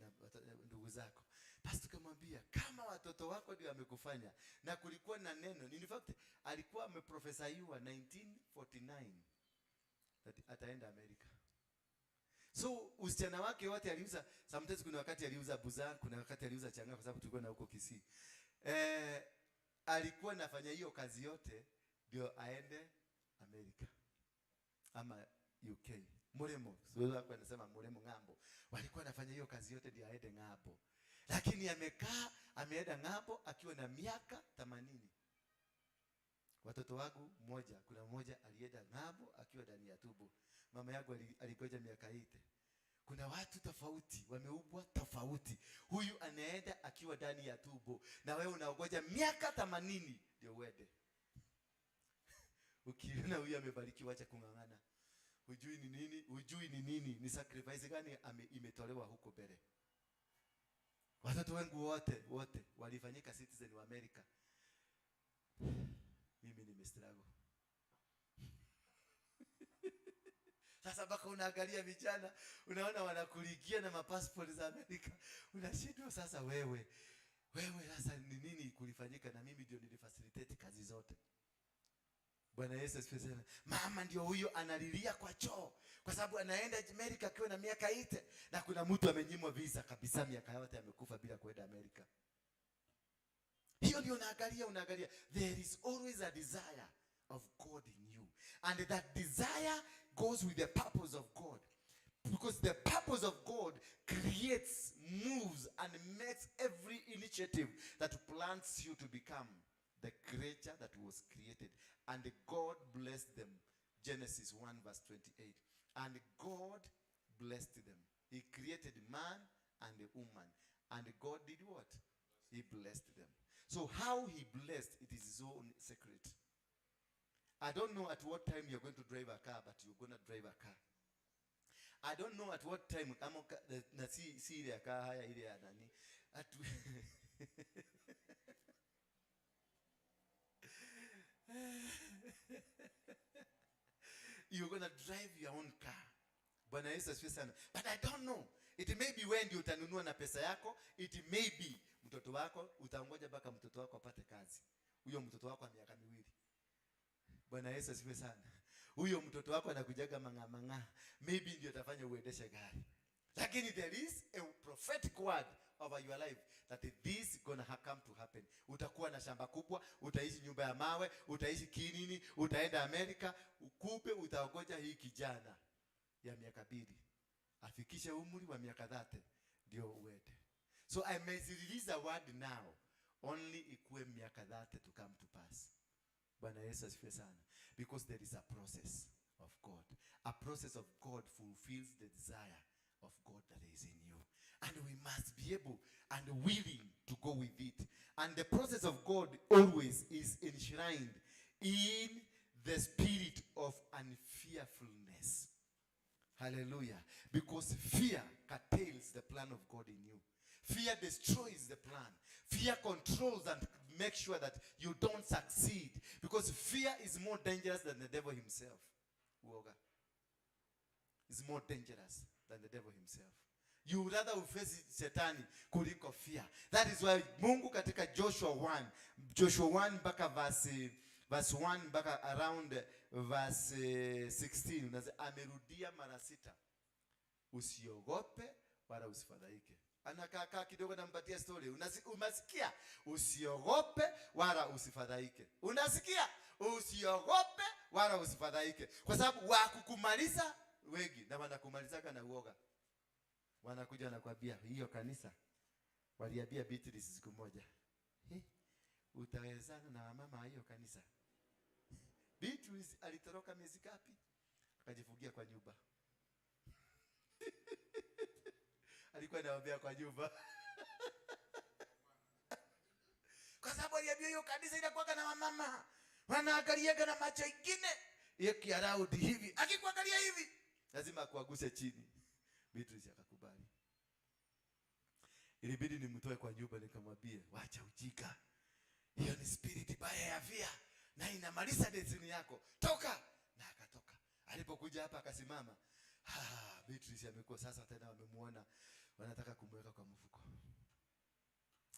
ndugu zako. Basi tukamwambia kama watoto wako ndio amekufanya, na kulikuwa na neno. In fact alikuwa ameprofesaiwa 1949 that ataenda Amerika. So usichana wake wote aliuza, sometimes kuna wakati aliuza buza, kuna wakati aliuza chang'aa kwa sababu tulikuwa na huko Kisii. Alikuwa anafanya hiyo kazi yote ndio aende Amerika ama UK. Muremo, sio hapo anasema Muremo ng'ambo. Walikuwa anafanya hiyo kazi yote ndio aende ng'ambo. Lakini amekaa, ameenda ng'ambo akiwa na miaka 80. Watoto wangu mmoja, kuna mmoja alienda ng'ambo akiwa ndani ya tumbo. Mama yangu aligoja miaka 8. Kuna watu tofauti, wameubwa tofauti. Huyu anaenda akiwa ndani ya tumbo na wewe unaogoja miaka 80 ndio uende. Ukiona huyu amebarikiwa, acha kung'ang'ana. Hujui ni nini, hujui ni nini, ni sacrifice gani imetolewa huko mbele. Watoto wangu wote walifanyika citizen wa Amerika. Mimi nimestruggle. Sasa mpaka unaangalia vijana, unaona wanakuligia na mapassport za Amerika. Unashindwa sasa wewe. Wewe sasa ni nini kulifanyika, na mimi ndio nilifacilitate kazi zote. Bwana Yesu asifiwe sana. Mama ndio huyo analilia kwa choo kwa sababu anaenda Amerika akiwa na miaka 8, na kuna mtu amenyimwa visa kabisa miaka yote amekufa bila kwenda Amerika. Hiyo ndio unaangalia. There is always a desire of God in you, and that desire goes with the purpose of God, because the purpose of God creates, moves and makes every initiative that plants you to become the creature that was created. And God blessed them. Genesis 1 verse 28. And God blessed them. He created man and the woman. And God did what? He blessed them. So how he blessed, it is his own secret. I don't know at what time you're going to drive a car, but you're going to drive a car. I don't know at what time, na si ile ya car haya ile ya nani. You're going to drive your own car. Bwana Yesu asifiwe sana. But I don't know. It may be when utanunua na pesa yako. It may be mtoto wako, utangoja mpaka mtoto wako apate kazi. Huyo mtoto wako ana miaka 2. Bwana Yesu asifiwe sana. Huyo mtoto wako anakujaga manga manga. Maybe ndio atafanya uendeshe gari. Lakini there is a prophetic word over your life that this gonna come to happen. Utakuwa na shamba kubwa, utaishi nyumba ya mawe, utaishi kinini, utaenda Amerika, ukupe utaogoja hii kijana ya miaka 2 afikishe umri wa miaka 30 ndio uende. So I may release a word now, only ikue miaka 30 to come to pass. Bwana Yesu asifiwe sana. Because there is a process of God. A process of God fulfills the desire of God that is in you. And we must be able and willing to go with it. And the process of God always is enshrined in the spirit of unfearfulness. Hallelujah. Because fear curtails the plan of God in you. Fear destroys the plan. Fear controls and makes sure that you don't succeed. Because fear is more dangerous than the devil himself. Uoga is more dangerous than the devil himself. You rather face shetani kuliko fear. That is why Mungu katika Joshua 1, Joshua 1 mpaka verse 1 mpaka around verse 16, amerudia mara 6. Usiogope wala usifadhaike. Anakaa kidogo nampatia story. Unasikia? Usiogope wala usifadhaike. Unasikia? Usiogope wala usifadhaike. Kwa sababu wakukumaliza wengi na wanakumalizaga na uoga. Wanakuja na kuambia hiyo kanisa waliambia Beatrice siku moja. Utawezana na wamama hiyo kanisa? Beatrice alitoroka miezi ngapi? Akajifungia kwa nyumba. Alikuwa anawaambia kwa nyumba. Kwa sababu aliambia hiyo kanisa inakuwa na wamama. Wanaangaliaga na macho ingine. Yeye kiaraudi hivi. Akikuangalia hivi lazima akuaguse chini. Beatrice akakubali. Ilibidi nimtoe kwa nyumba nikamwambie, wacha ujinga. Hiyo ni spirit baya ya fear na inamaliza destiny yako, toka. Na akatoka. Alipokuja hapa akasimama, ah, Beatrice amekuwa sasa tena, wamemuona wanataka kumweka kwa mfuko.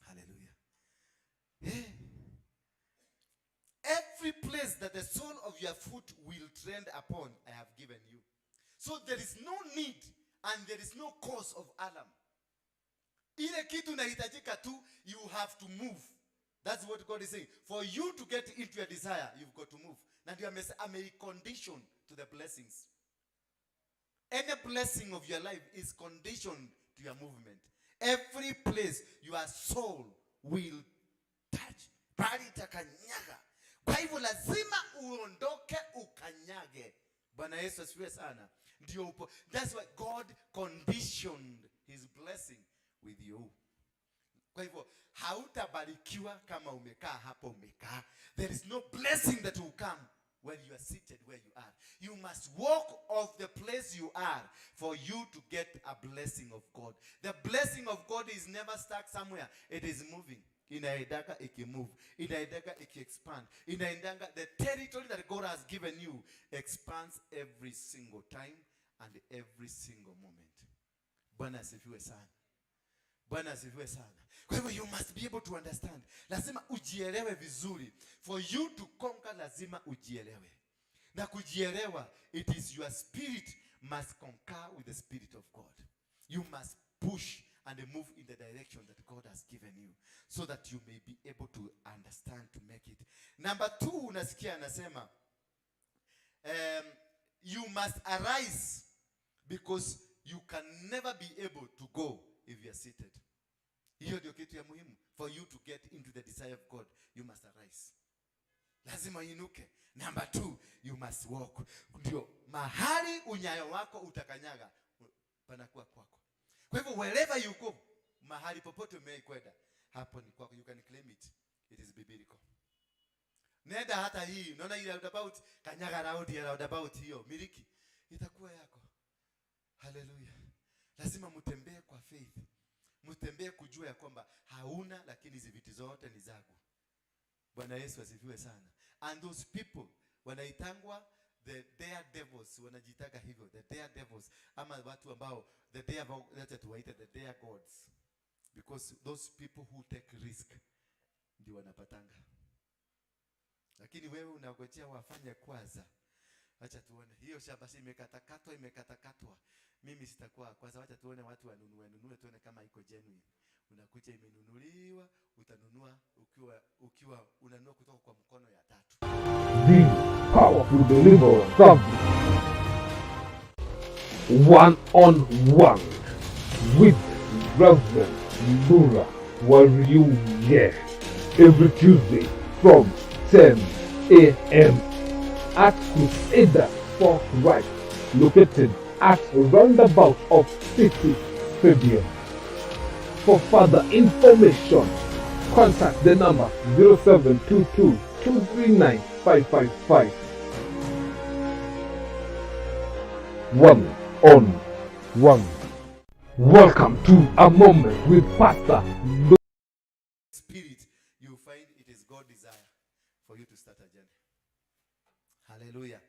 Hallelujah. Eh. Every place that the sole of your foot will tread upon, I have given you. So there is no need and there is no cause of alarm. Ile kitu inahitajika tu, you have to move. That's what God is saying. For you to get into your desire, you've got to move. Na ndio ameicondition to the blessings. Any blessing of your life is conditioned to your movement. Every place your soul will touch, bali itakanyaga. Kwa hivyo lazima uondoke ukanyage. Bwana Yesu asifiwe sana. Ndio upo. That's why God conditioned his blessing with you. Kwa hivyo hautabarikiwa kama umekaa hapo umekaa. There is no blessing that will come when you are seated where you are. You must walk off the place you are for you to get a blessing of God. The blessing of God is never stuck somewhere. It is moving. Inaendaga ikimove, inaendaga ikiexpand, inaendaga. The territory that God has given you expands every single time and every single moment. Bwana asifiwe sana. Bwana asifiwe sana. Kwa hivyo you must be able to understand. Lazima ujielewe vizuri. For you to conquer lazima ujielewe. Na kujielewa, it is your spirit must concur with the spirit of God. You must push and move in the direction that God has given you so that you may be able to understand to make it. Number two, unasikia anasema you must arise because you can never be able to go if you are seated. Hiyo ndio kitu ya muhimu. For you to get into the desire of God, you must arise. Lazima uinuke. Number two, you must walk. Ndio mahali unyayo wako utakanyaga panakuwa kwako. Kwa hivyo wherever you go, mahali popote umewahi kwenda, hapo ni kwako. You can claim it. It is biblical. Nenda hata hii, unaona ile roundabout, kanyaga round ya roundabout hiyo, miliki itakuwa yako. Haleluya. Lazima mtembee kwa faith. Mtembee kujua ya kwamba hauna, lakini hizi vitu zote ni zangu. Bwana Yesu asifiwe sana. And those people wanaitangwa the daredevils, wanajitaga hivyo, the daredevils, ama watu ambao the dare, acha tuwaite the dare gods, because those people who take risk ndio wanapatanga. Lakini wewe unagojea wafanye kwanza. Acha tuone hiyo shamba si imekatakatwa, imekatakatwa. Mimi sitakuwa kwanza, wacha tuone watu wanunue nunue, tuone kama iko genuine. Unakuja imenunuliwa, utanunua ukiwa unanunua kutoka kwa mkono ya tatu. The powerful deliverer service. One on one with Reverend Lura Wariuye every Tuesday from 10 a.m. at Crusader for Christ, located at roundabout of City Stadium. For further information, contact the number 0722 239 555. One on one. Welcome to A Moment with Pastor Spirit, you find it is God desire for you to start a journey. Hallelujah.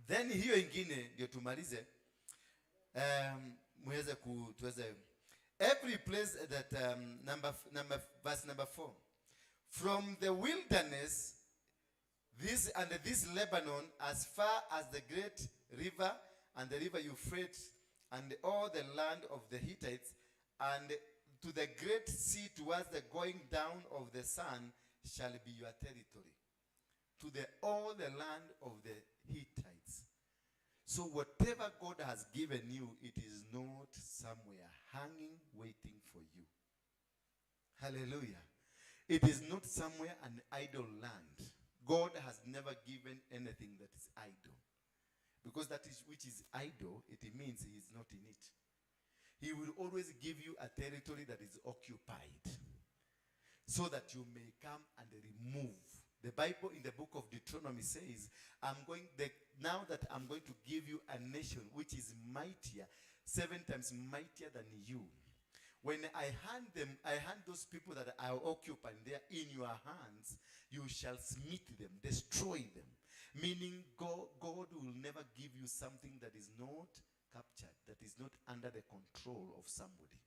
Then hiyo ingine ndio tumalize. Muweze ku tuweze every place that number verse number 4. From the wilderness this and this Lebanon, as far as the great river and the river Euphrates and all the land of the Hittites, and to the great sea towards the going down of the sun shall be your territory. To the all the land of the Hittites. So whatever God has given you, it is not somewhere hanging, waiting for you. Hallelujah. It is not somewhere an idle land. God has never given anything that is idle. Because that is which is idle, it means he is not in it. He will always give you a territory that is occupied, so that you may come and remove. The Bible in the book of Deuteronomy says, now that I'm going to give you a nation which is mightier, 7 times mightier than you. When I hand them, I hand those people that are occupying there in your hands, you shall smite them, destroy them. Meaning God will never give you something that is not captured, that is not under the control of somebody.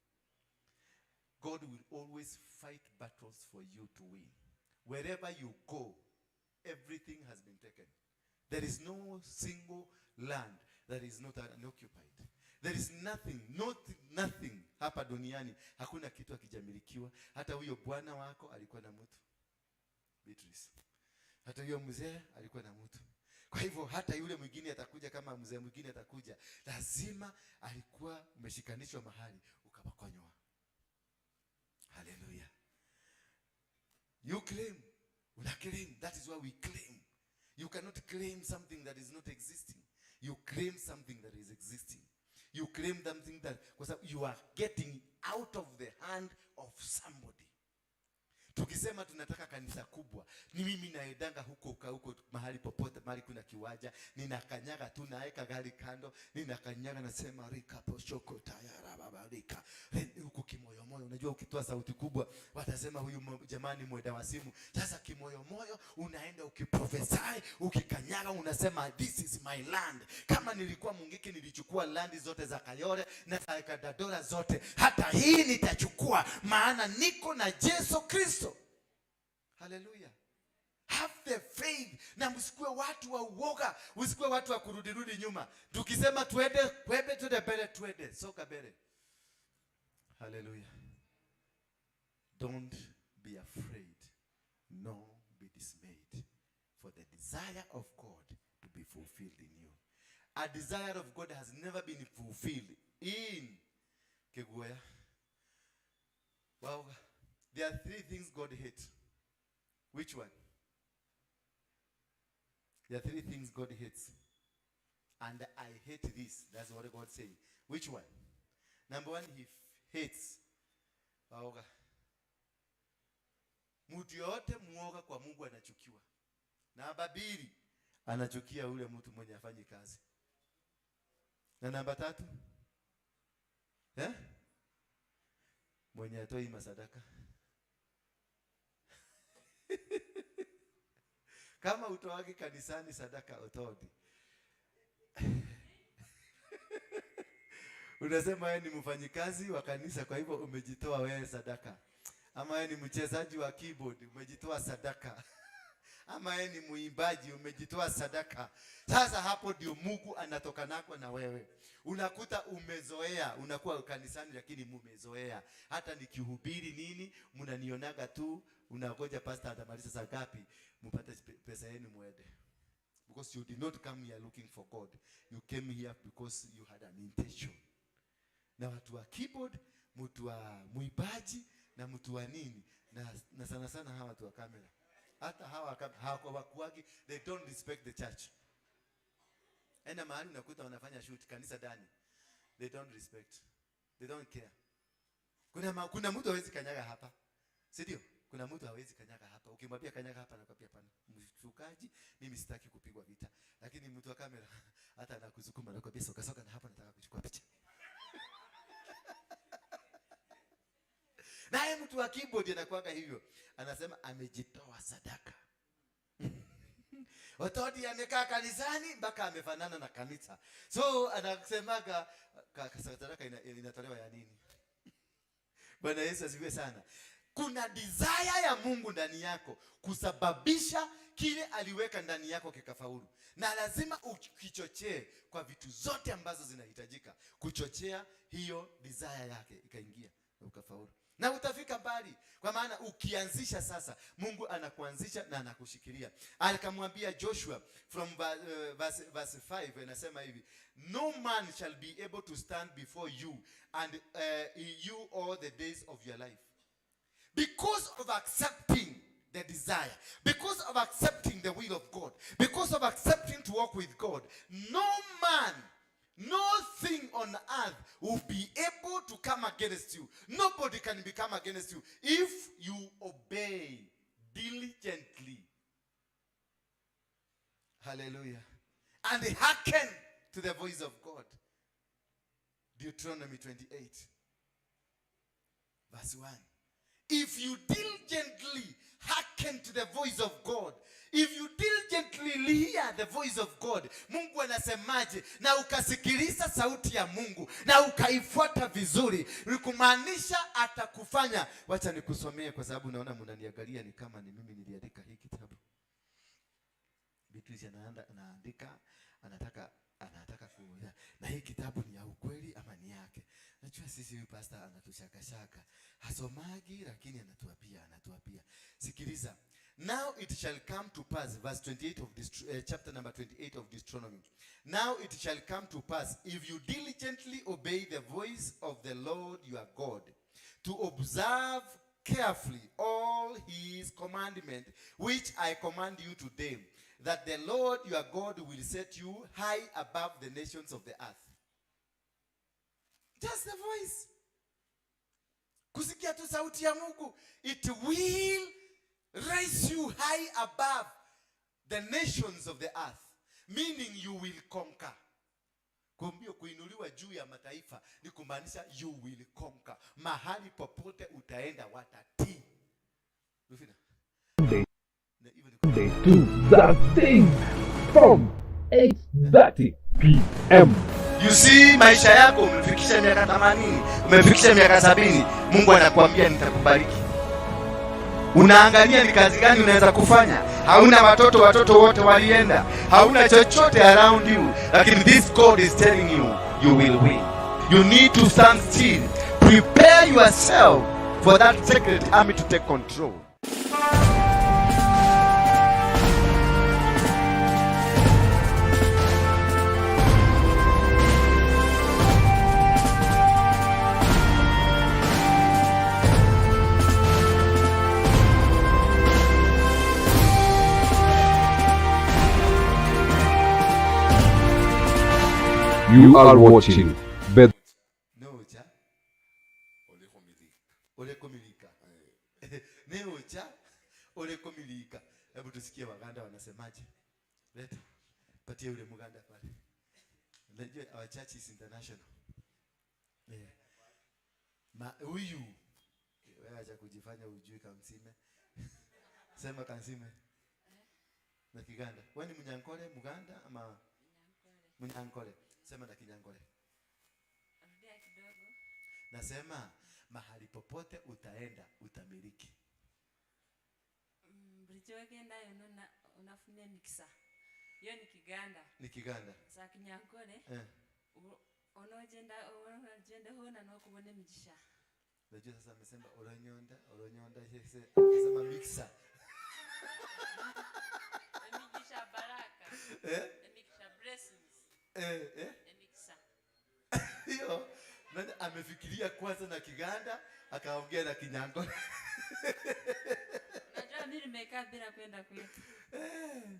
God will always fight battles for you to win. Wherever you go, everything has been taken. There is no single land that is not unoccupied. There is nothing, not nothing hapa duniani. Hakuna kitu hakijamilikiwa. Hata huyo bwana wako alikuwa na mtu. Beatrice. Hata huyo mzee alikuwa na mtu. Kwa hivyo hata yule mwingine atakuja, kama mzee mwingine atakuja, lazima alikuwa umeshikanishwa mahali ukapokonywa. Hallelujah. You claim. Una claim. That is why we claim. You cannot claim something that is not existing. You claim something that is existing. You claim something that, because you are getting out of the hand of somebody. Tukisema tunataka kanisa kubwa, ni mimi naendanga huko huko mahali popote, mahali kuna kiwanja, ninakanyaga tu, naeka gari kando, ninakanyaga, nasema rika poshoko tayara baba rika huko kimoyomoyo. Unajua ukitoa sauti kubwa watasema huyu jamani mwenda wazimu. Sasa kimoyomoyo unaenda ukiprophesy, ukikanyaga, unasema this is my land. Kama nilikuwa Mungiki nilichukua land zote za Kayole na za Kadadora zote, hata hii nitachukua, maana niko na Yesu Kristo. Hallelujah. Have the faith. Na msikuwe watu wa uoga, usikuwe watu wa kurudirudi nyuma. Tukisema twende, kwebe twende mbele, twende, soka mbele. Hallelujah. Don't be afraid, nor be dismayed, for the desire of God to be fulfilled in you. A desire of God has never been fulfilled in Keguoya. Well, there are three things God hates. Which one? There are three things God hates. And I hate this. That's what God saying. Which one? Number one, he hates. Waoga. Mtu yote muoga kwa Mungu anachukiwa. Namba mbili, anachukia ule mtu mwenye hafanyi kazi. Na namba tatu? Eh? Mwenye atoi masadaka. Kama utoagi kanisani sadaka utodi. Unasema wewe ni mfanyikazi wa kanisa, kwa hivyo umejitoa wewe sadaka. Ama wewe ni mchezaji wa keyboard, umejitoa sadaka. Ama wewe ni muimbaji, umejitoa sadaka. Sasa hapo ndio Mungu anatoka nako na wewe. Unakuta umezoea, unakuwa kanisani lakini mumezoea. Hata nikihubiri nini, mnanionaga tu, unangoja pastor atamaliza saa ngapi, mpate pesa yenu muende. Because you did not come here looking for God. You came here because you had an intention. Na watu wa keyboard, mtu wa muimbaji na mtu wa nini, na sana sana hawa watu wa kamera. Hata hawa hawakuwagi, they don't respect the church. Enda mahali unakuta wanafanya shoot kanisa ndani. They don't respect. They don't care. Kuna mtu hawezi kanyaga hapa. Si ndio? Kuna mtu hawezi kanyaga hapa. Ukimwambia kanyaga hapa anakuambia hapana. Mshukaji, mimi sitaki kupigwa vita. Lakini mtu wa kamera hata anakusukuma anakuambia soka soka na hapa nataka kuchukua picha. Naye mtu wa keyboard anakuanga hivyo. Anasema amejitoa sadaka. Otodi amekaa kanisani mpaka amefanana na kanisa. So anasemaga sadaka inatolewa ya nini? Bwana Yesu asifiwe sana. Kuna desire ya Mungu ndani yako kusababisha kile aliweka ndani yako kikafaulu. Na lazima ukichochee kwa vitu zote ambazo zinahitajika kuchochea hiyo desire yake ikaingia na ukafaulu. Na utafika mbali, kwa maana ukianzisha sasa, Mungu anakuanzisha na anakushikilia. Akamwambia Joshua from verse 5, anasema hivi, no man shall be able to stand before you and you all the days of your life. Because of accepting the desire, because of accepting the will of God, because of accepting to walk with God, no man, no thing on earth will be able to come against you. Nobody can become against you if you obey diligently. Hallelujah. And hearken to the voice of God. Deuteronomy 28. Verse 1. If you diligently hearken to the voice of God, if you diligently hear the voice of God, Mungu anasemaje, na ukasikiliza sauti ya Mungu na ukaifuata vizuri, ni kumaanisha atakufanya. Wacha nikusomee kwa sababu naona mnaniangalia ni kama ni mimi niliandika hii kitabu. Beatrice anaandika, anataka kuuliza, na hii kitabu ni ya ukweli ama ni yake? Najua sisi huyu pastor anatushakashaka. Hasomagi lakini anatuapia. Sikiliza. Now it shall come to pass, verse 28 of this, chapter number 28 of Deuteronomy. Now it shall come to pass, if you diligently obey the voice of the Lord your God, to observe carefully all his commandment, which I command you today, that the Lord your God will set you high above the nations of the earth. Just the voice. Kusikia tu sauti ya Mungu, it will raise you high above the nations of the earth, meaning you will conquer. Kuambia kuinuliwa juu ya mataifa ni kumaanisha you will conquer. Mahali popote utaenda watatii. Rufina. Monday Na hivyo ni Monday to Thursday from 8:30 p.m. You see, maisha yako umefikisha miaka 80, umefikisha miaka 70, Mungu anakuambia nitakubariki. Unaangalia ni kazi gani unaweza kufanya. Hauna watoto, watoto wote walienda. Hauna chochote around you, lakini this God is telling you, you will win. You need to stand still. Prepare yourself for that secret army to take control. You are watching Bed Nocha olekomilika. Neocha olekomilika. Hebu tusikie Waganda wanasemaje. Leta. Patie yule Muganda pale. Unajua our church is international. Yeah. Ma huyu wewe acha kujifanya ujui Kansime. Sema Kansime. Na Kiganda. Wewe ni Munyankole, Muganda ama Munyankole? Sema na Kinyankole. Nasema mahali popote utaenda utamiliki. Unafunya mikisa. Hiyo ni Kiganda. Ni Kiganda. Sa Kinyankole. Onojenda hona no kubone migisha. Unajua sasa amesema oronyonda yese akasema mixer. Migisha baraka. Migisha blessings. Migisha. Hiyo nani amefikiria kwanza na Kiganda akaongea na Kinyankole. Unajua mimi nimekaa bila kwenda kwetu.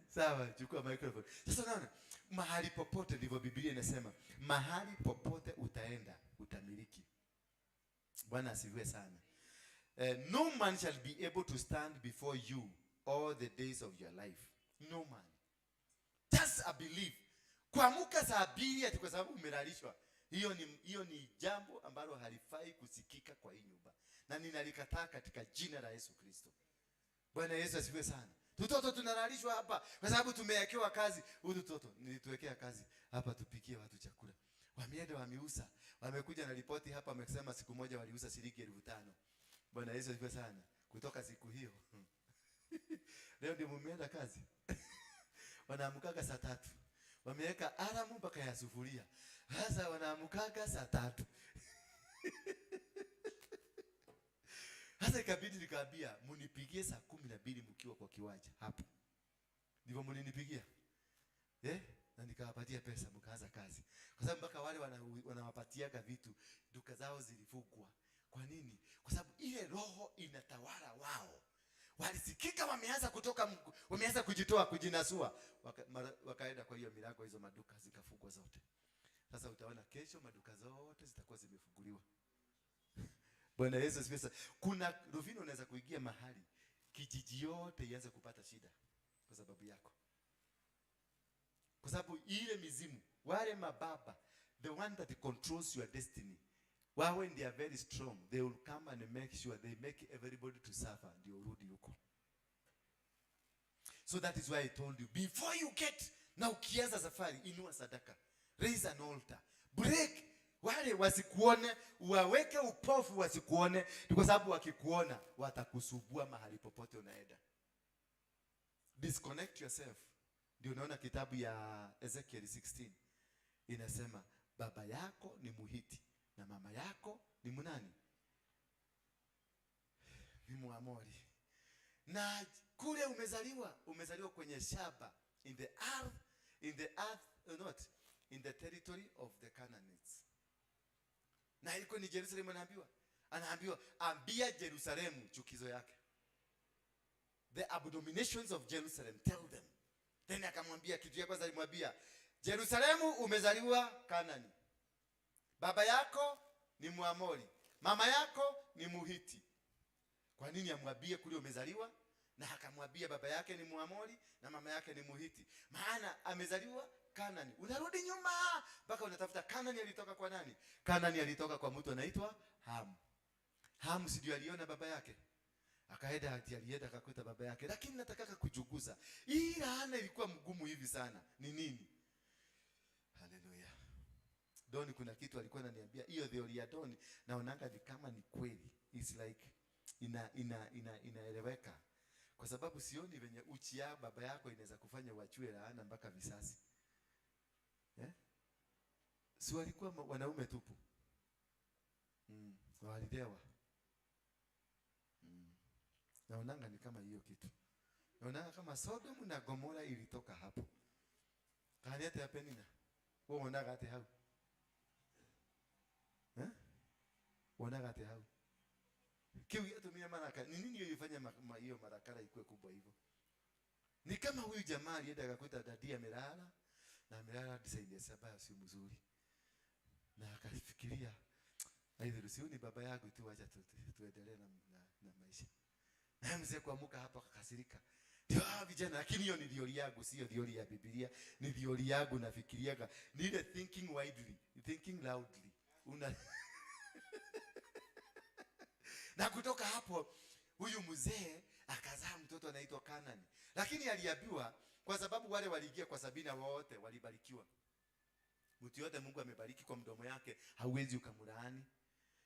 Sawa, chukua microphone. Sasa unaona mahali popote, ndivyo Biblia inasema, mahali popote utaenda utamiliki. Bwana asifiwe sana. No man shall be able to stand before you all the days of your life. No man. Just a belief. Kuamuka saa 2 ati kwa sababu umelalishwa. Hiyo ni jambo ambalo halifai kusikika kwa hii nyumba. Na ninalikataa katika jina la Yesu Kristo. Bwana Yesu asifiwe sana. Tutoto tunalalishwa hapa kwa sababu tumewekewa kazi. Huyu tutoto nilituwekea kazi hapa tupikie watu chakula. Wameenda wameuza. Wamekuja na ripoti hapa wamesema siku moja waliuza shilingi 5,000. Bwana Yesu asifiwe sana. Kutoka siku hiyo. Leo ndio mumeenda kazi. Wanaamkaga saa 3. Wameweka alamu mpaka ya sufuria. Sasa wanaamkaga saa 3. Sasa ikabidi nikaambia munipigie saa 12 mkiwa kwa kiwanja hapo. Ndivyo mlinipigia. Na nikawapatia pesa mkaanza kazi. Kwa sababu mpaka wale wanawapatiaga vitu duka zao zilifungwa. Kwa nini? Kwa sababu ile roho inatawala wao. Walisikika wameanza kutoka, wameanza kujitoa, kujinasua. Wakaenda kwa hiyo milango, hizo maduka zikafungwa zote. Sasa utaona kesho maduka zote zitakuwa zimefunguliwa. Bwana Yesu asifiwe. Kuna Rufino unaweza kuingia mahali kijiji yote ianze kupata shida kwa sababu yako. Kwa sababu ile mizimu, wale mababa, the one that controls your destiny, Wao they are very strong. They will come and make sure they make everybody to suffer ndio urudi huko. So that is why I told you, before you get, na ukianza safari, inua sadaka. Raise an altar. Break. Wale wasikuone, waweke upofu wasikuone, ni kwa sababu wakikuona watakusubua mahali popote unaenda. Disconnect yourself. Ndio unaona kitabu ya Ezekiel 16 inasema baba yako ni Muhiti na mama yako ni munani? Ni Muamori. Na kule umezaliwa kwenye shamba, in the earth, in the earth, not in the territory of the Canaanites. Na ilikuwa ni Jerusalem anaambiwa ambia Jerusalemu chukizo yake. The abominations of Jerusalem, tell them. Then akamwambia kitu ya kwanza, alimwambia Jerusalemu umezaliwa Kanaani. Baba yako ni Muamori, mama yako ni Muhiti. Kwa nini amwambie kule umezaliwa? Na akamwambia baba yake ni Muamori na mama yake ni Muhiti. Maana amezaliwa Kanaani. Unarudi nyuma mpaka unatafuta Kanaani alitoka kwa nani? Kanaani alitoka kwa mtu anaitwa Ham. Ham si ndio aliona baba yake? Akaenda ati alienda akakuta baba yake. Lakini nataka kujuguza. Hii laana ilikuwa mgumu hivi sana. Ni nini? Haleluya. Doni kuna kitu alikuwa ananiambia, hiyo theory ya Doni naonanga ni kama ni kweli. It's like inaeleweka. Kwa sababu sioni venye uchi ya baba yako inaweza kufanya wachue laana mpaka visasi. Eh? Si walikuwa wanaume tupu. Walidewa. Naonanga ni kama hiyo kitu. Naonanga kama Sodom na Gomora ilitoka hapo. Kani ate Penina. Wewe unaga ate hau. Eh? Unaga ate hau. Kiu yatumia maraka. Ni nini ilifanya hiyo marakara ikuwe kubwa hivyo? Ni kama huyu jamaa alienda akakuta dadi amelala na amelala design ya saba sio mzuri. Na akafikiria aidha sio ni baba yangu tu, acha tuendelee na maisha. Na mzee kuamuka hapo akakasirika. Ndio vijana, lakini hiyo ni theory yangu, sio theory ya Biblia, ni theory yangu nafikiriaga. Ni ile thinking widely, thinking loudly. Una na kutoka hapo huyu mzee akazaa mtoto anaitwa Kanani. Lakini aliambiwa kwa sababu wale waliingia kwa Sabina wote walibarikiwa. Mtu yote Mungu amebariki kwa mdomo yake, hauwezi ukamlaani.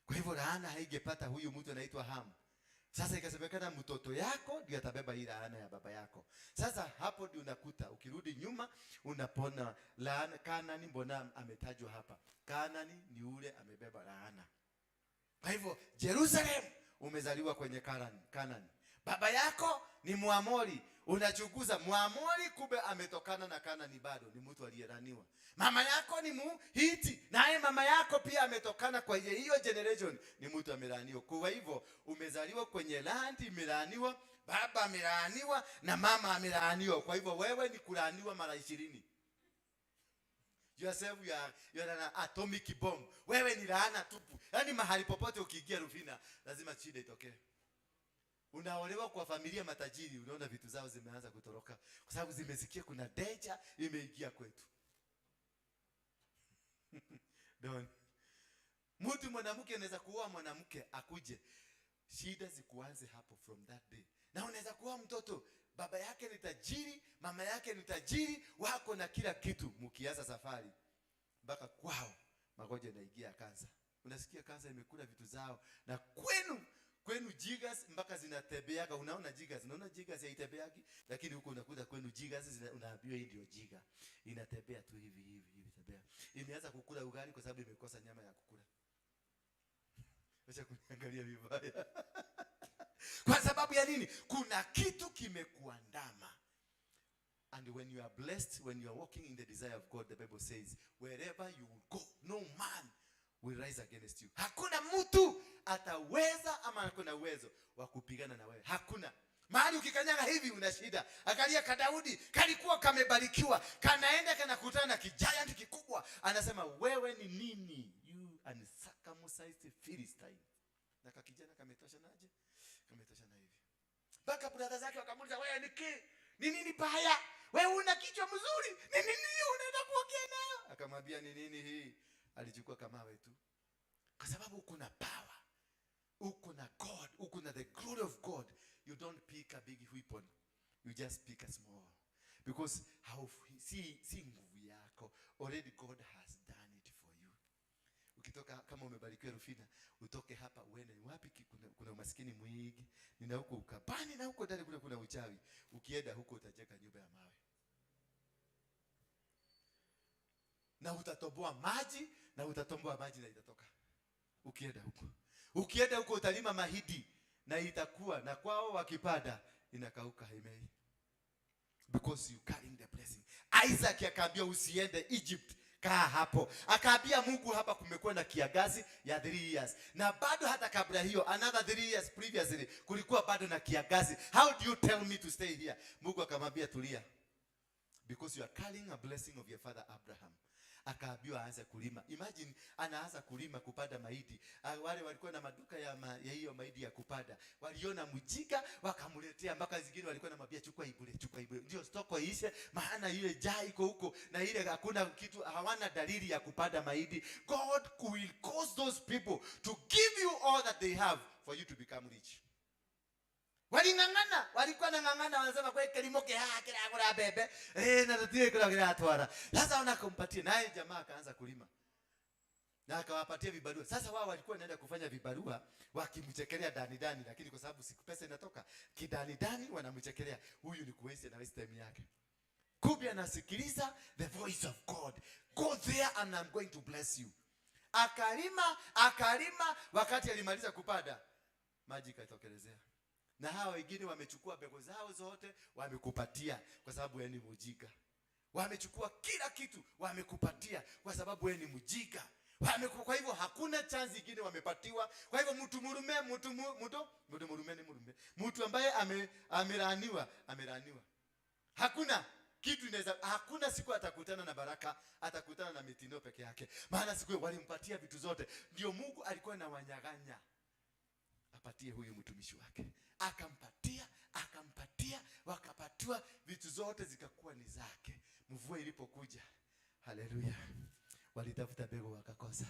Kwa hivyo laana haingepata huyu mtu anaitwa Ham. Sasa ikasemekana mtoto yako ndiye atabeba hii laana ya baba yako. Sasa hapo ndio unakuta ukirudi nyuma unapona laana. Kanani mbona ametajwa hapa? Kanani ni ule amebeba laana. Kwa hivyo Jerusalem umezaliwa kwenye Kanani. Baba yako ni Muamori. Unachukuza Muamori, kumbe ametokana na Kanani, bado ni mtu aliyelaniwa. Mama yako ni Muhiti, naye mama yako pia ametokana kwa hiyo generation, ni mtu amelaniwa. Kwa hivyo umezaliwa kwenye land imelaaniwa, baba amelaaniwa na mama amelaaniwa. Kwa hivyo wewe ni kulaaniwa mara 20. Yourself you are an atomic bomb. Wewe ni laana tupu. Yaani mahali popote ukiingia Rufina lazima shida itokee. Unaolewa kwa familia matajiri, unaona vitu zao zimeanza kutoroka kwa sababu zimesikia kuna danger imeingia kwetu. Don. Mtu mwanamke anaweza kuoa mwanamke akuje, shida zikuanze hapo from that day. Na unaweza kuoa mtoto, baba yake ni tajiri, mama yake ni tajiri, wako na kila kitu, mkianza safari mpaka kwao magonjwa yanaingia kansa. Unasikia kansa imekula vitu zao, na kwenu jigas mpaka zinatembeaga. Unaona jigas, unaona jigas haitebeagi, lakini huko unakuta kwenu jigas unaambiwa hii ndio jiga. Inatembea tu hivi hivi hivi tembea. Imeanza kukula ugali kwa sababu imekosa nyama ya kukula. Acha kuniangalia vibaya. Kwa sababu ya nini? Kuna kitu kimekuandama. And when you are blessed, when you are walking in the desire of God, the Bible says, wherever you will go, no man will rise against you. Hakuna mtu ataweza ama hakuna uwezo wa kupigana na wewe. Hakuna. Mahali ukikanyaga hivi una shida. Angalia Kadaudi, kalikuwa kamebarikiwa, kanaenda kanakutana na giant kikubwa. Anasema wewe ni nini? You uncircumcised Philistine. Na kakijana kametosha naje? Kametosha na hivi. Mpaka brother zake wakamuuliza wewe ni ki? Ni nini baya? Wewe una kichwa mzuri. Ni nini hiyo unaenda kuongea nayo? Akamwambia ni nini hii? Alichukua kamawe tu. Kwa sababu uko na power, uko na God, uko na the glory of God. You don't pick a big weapon, you just pick a small, because how si nguvu yako. Already God has done it for you. Ukitoka kama umebarikiwa Rufina, utoke hapa uende wapi? Kuna umaskini mwingi, nina huko ukabani na huko ndani kuna uchawi. Ukienda huko utajenga nyumba ya mawe na utatoboa maji, na utatoboa maji na itatoka. Ukienda huko, ukienda huko utalima mahindi na itakuwa, na kwao wakipanda inakauka, haimei, because you carrying the blessing. Isaac akaambia usiende Egypt, kaa hapo. Akaambia Mungu hapa kumekuwa na kiangazi ya 3 years, na bado hata kabla hiyo another 3 years previously kulikuwa bado na kiangazi. How do you tell me to stay here? Mungu akamwambia tulia, because you are carrying a blessing of your father Abraham. Akaambiwa aanze kulima. Imagine anaanza kulima kupanda mahindi. Wale walikuwa na maduka ya hiyo mahindi ya kupanda, waliona mjinga wakamletea, mpaka zingine walikuwa na mabia, chukua ibure, chukua ibure, ndio stoko ishe, maana ile jaa iko huko na ile hakuna kitu, hawana dalili ya kupanda mahindi. God will cause those people to give you all that they have for you to become rich. Waling'ang'ana, walikuwa nang'ang'ana, wanasema kwa kilimo kila kula bebe, na tutire kula kila atwara. Sasa wanakumpatia naye jamaa akaanza kulima. Na akawapatia vibarua. Sasa wao walikuwa wanaenda kufanya vibarua wakimchekelea dani dani, lakini kwa sababu siku pesa inatoka kidani dani wanamchekelea. Huyu ni kuwaste na waste time yake. Kumbe anasikiliza the voice of God. Go there and I'm going to bless you. Akalima, akalima, wakati alimaliza kupanda maji ikatokelezea. Na hawa wengine wamechukua mbegu zao zote wamekupatia kwa sababu wewe ni mjinga. Wamechukua kila kitu wamekupatia kwa sababu wewe ni mjinga. Kwa hivyo hakuna chance nyingine wamepatiwa. Kwa hivyo mtu murume, mtu mtu mtu murume ni murume. Mtu ambaye amelaaniwa, amelaaniwa. Hakuna kitu inaweza, hakuna siku atakutana na baraka, atakutana na mitindo peke yake. Maana siku walimpatia vitu zote. Ndio Mungu alikuwa anawanyang'anya apatie huyu mtumishi wake. Akampatia, akampatia, wakapatiwa vitu zote zikakuwa ni zake. Mvua ilipokuja, haleluya, walitafuta mbegu wakakosa.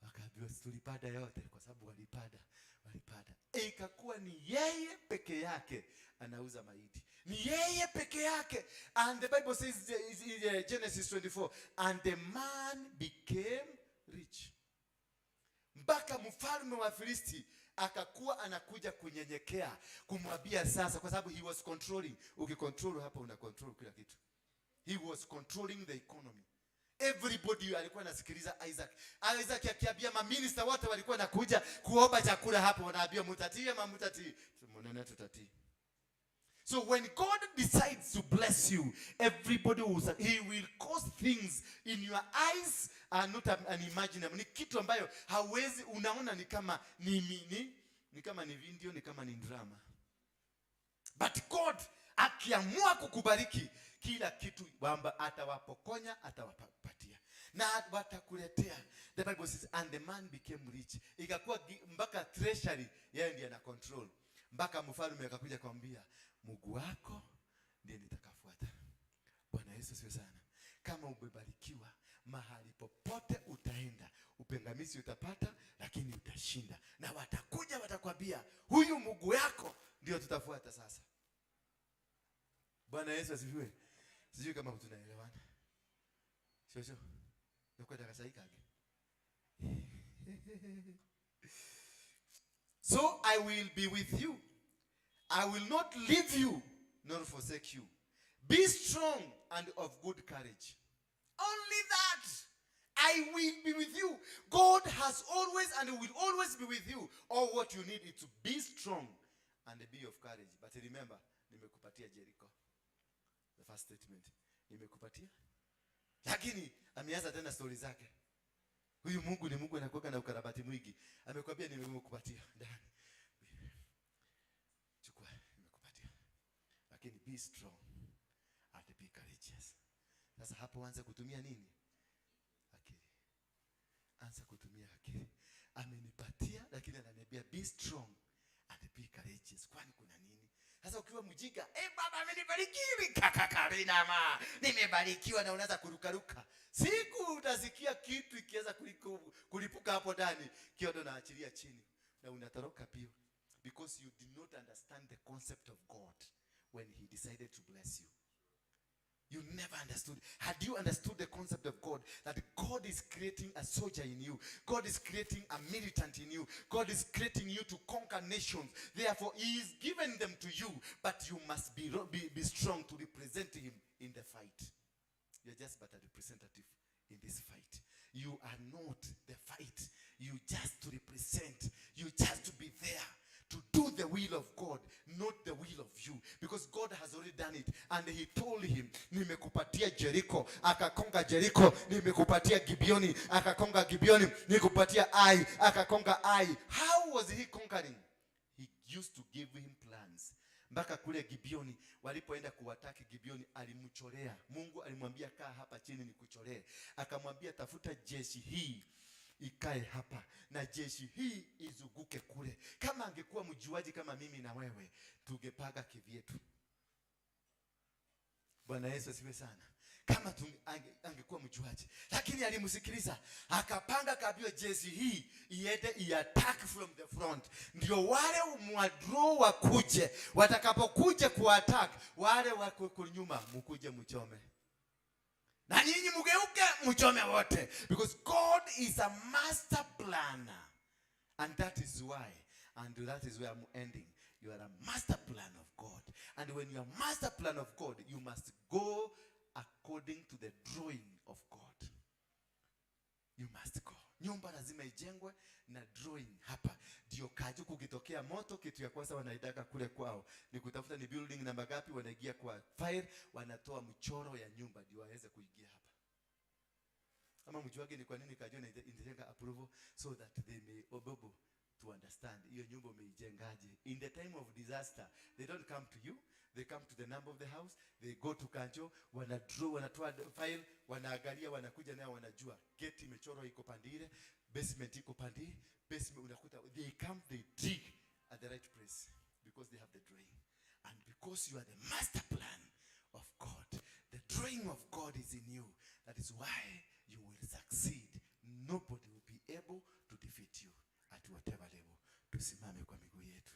Wakaambiwa tulipanda yote, kwa sababu walipanda. Ikakuwa ni yeye peke yake anauza mahindi. Ni yeye peke yake. And the Bible says in Genesis 24, and the man became rich. Mpaka mfalme wa Filisti akakuwa anakuja kunyenyekea, kumwambia sasa, kwa sababu he was controlling. Ukicontrol hapa una control kila kitu. He was controlling the economy. Everybody alikuwa anasikiliza Isaac. Isaac akiambia maminister wote walikuwa nakuja kuomba chakula hapo, wanaambia mutatii ama mutatii? Munene tutatii. So when God decides to bless you, everybody will, he will cause things in your eyes are not unimaginable. Ni kitu ambayo hauwezi, unaona ni kama ni kama ni video, ni kama ni drama. But God akiamua kukubariki, kila kitu kwamba atawapokonya, atawapatia na watakuletea. The Bible says, and the man became rich. Ikakuwa mpaka treasury yeye ndiye ana control. Mpaka mfalme akakuja kumwambia, Mungu wako ndiye nitakafuata. Bwana Yesu asifiwe sana. Kama umebarikiwa, mahali popote utaenda, upingamizi utapata, lakini utashinda. Na watakuja watakwambia, huyu Mungu yako ndio tutafuata sasa. Bwana Yesu asifiwe. Sijui kama tunaelewana. Shosho. Nakwenda kasaikage. So I will be with you. I will not leave you nor forsake you. Be strong and of good courage. Only that I will be with you. God has always and will always be with you. All what you need is to be strong and be of courage. But remember, nimekupatia Jericho. The first statement. Nimekupatia. Lakini ameanza tena story zake. Huyu Mungu ni Mungu anakuwa na ukarabati mwingi. Amekwambia nimekupatia ndani. Chukua, nimekupatia. Lakini be strong and be courageous. Sasa hapo anza kutumia nini? Akili. Anza kutumia akili. Amenipatia lakini ananiambia be strong and be courageous. Kwani kuna nini? Sasa ukiwa mjinga, baba amenibariki kaka Karina ma. Nimebarikiwa na unaanza kurukaruka. Siku utasikia kitu ikiweza kulipuka hapo ndani, kiondo naachilia chini na unatoroka pio, because you did not understand the concept of God when he decided to bless you. You never understood. Had you understood the concept of God, that God is creating a soldier in you, God is creating a militant in you, God is creating you to conquer nations. Therefore, he is giving them to you, but you must be strong to represent him in the fight. You're just but a representative in this fight. You are not the fight. You just to represent. You just to be there to do the will of God, not the will of you. Because God has already done it. And he told him, nimekupatia Jericho, akakonga Jericho. Nimekupatia Gibeoni, akakonga Gibeoni. Nikupatia Ai, akakonga Ai. How was he conquering? He used to give him plans. Mpaka kule Gibeoni, walipoenda kuwataki Gibeoni, alimchorea. Mungu alimwambia kaa hapa chini nikuchoree. Akamwambia tafuta jeshi hii ikae hapa na jeshi hii izunguke kule. Kama angekuwa mjuaji kama mimi na wewe, tungepanga kivyetu. Bwana Yesu asifiwe sana. Kama angekuwa mjuaji, lakini alimsikiliza, akapanga kabisa jeshi hii iende iattack from the front, ndio wale mwadro wakuje, watakapokuja kuattack wale wako nyuma, mkuje mchome. Na nyinyi mgeuke mchome wote, because God is a master planner. And that is why, and that is where I'm ending. You are a master plan of God. And when you are master plan of God, you must go according to the drawing of God. You must go. Nyumba lazima ijengwe na drawing hapa. Ndio kaju kukitokea moto, kitu ya kwanza wanaitaka kule kwao ni kutafuta ni building namba gapi, wanaingia kwa file, wanatoa mchoro ya nyumba ndio waweze kuingia hapa. Ama mjuage ni kwa nini kaju inajenga approval, so that they may obobo to understand hiyo nyumba umeijengaje. In the time of disaster, they don't come to you, they come to the number of the house, they go to Kanjo, wana draw, wanatoa file, wanaangalia, wanakuja nayo, wanajua gate imechorwa iko pande ile, basement iko pande hii, basement unakuta they come, they dig at the right place because they have the drawing. And because you are the master plan of God, the drawing of God is in you. That is why you will succeed. Nobody will be able to defeat you at whatever level. Tusimame kwa miguu yetu.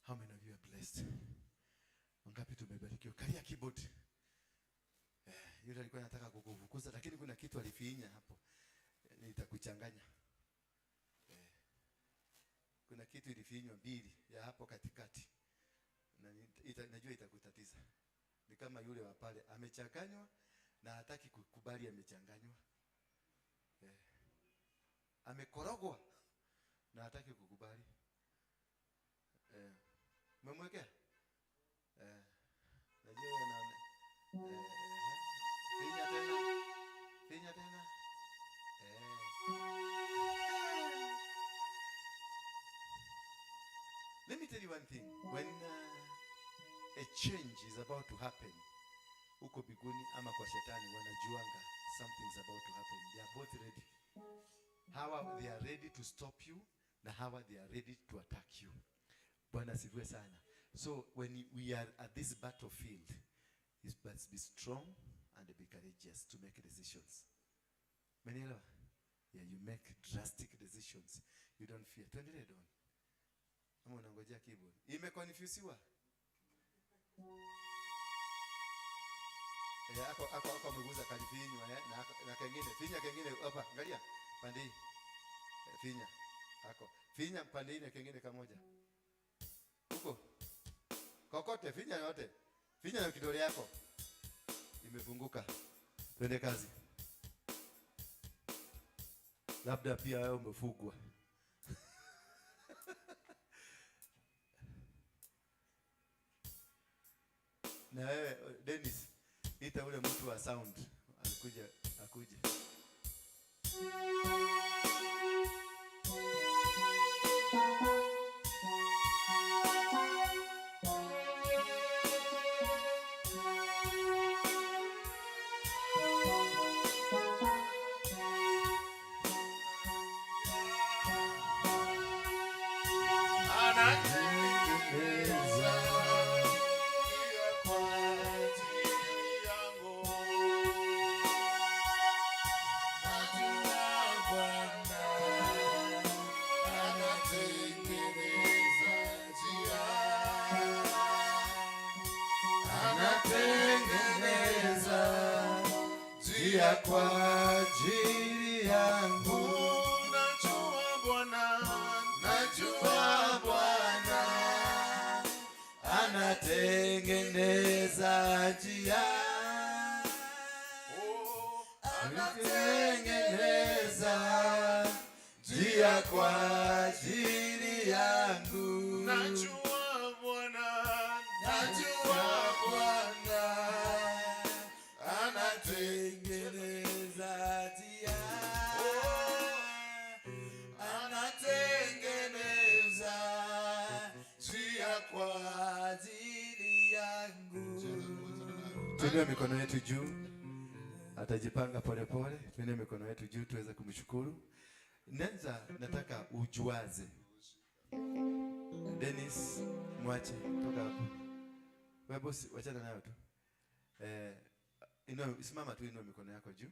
How many of you are blessed? Wangapi tumebarikiwa? Kalia keyboard. Yule alikuwa anataka kukufukuza, lakini kuna kitu alifinya hapo. Nitakuchanganya. Kuna kitu ilifinywa mbili ya hapo katikati. Na najua itakutatiza. Ni kama yule wa pale amechanganywa na hataki kukubali amechanganywa. Amekorogwa na hataki kukubali. Umemwekea? Najua anaona. Finya tena. Finya tena. Let me tell you one thing. When a change is about to happen, huko biguni ama kwa shetani wanajuanga something's about to happen. They are both ready. Hawa they are ready to stop you, na hawa they are ready to attack you. Bwana asifiwe sana. So when we are at this battlefield, it must be strong and be courageous to make decisions. Umenielewa? Yeah, you make drastic decisions. You don't fear. Tuendelee Don. Ama unangojea keyboard. Imeconfusiwa. Ako ameguza kalifinywa, na kengine. Finya kengine hapa, angalia. Pande hii. Finya. Ako. Finya pande hii na kengine kamoja. Huko. Kokote finya yote. Finya na kidole yako. Imefunguka. Twende kazi. Labda pia wewe umefugwa. Na wewe Dennis, ita ule mtu wa sound akuje. Ananipendeza. njia kwa ajili yangu. Najua Bwana, Najua Bwana anatengeneza njia, oh, anatengeneza njia kwa ajili yangu. Najua Bwana, Najua Bwana anatengeneza njia, anatengeneza njia kwa ajili yangu. Tuinue mikono yetu juu, atajipanga polepole. Tuinue mikono yetu juu tuweze kumshukuru. Nenza, nataka ujuaze. Dennis, mwache toka hapo. Wewe bosi, wachana nayo tu. Inua, simama tu, inua mikono yako juu.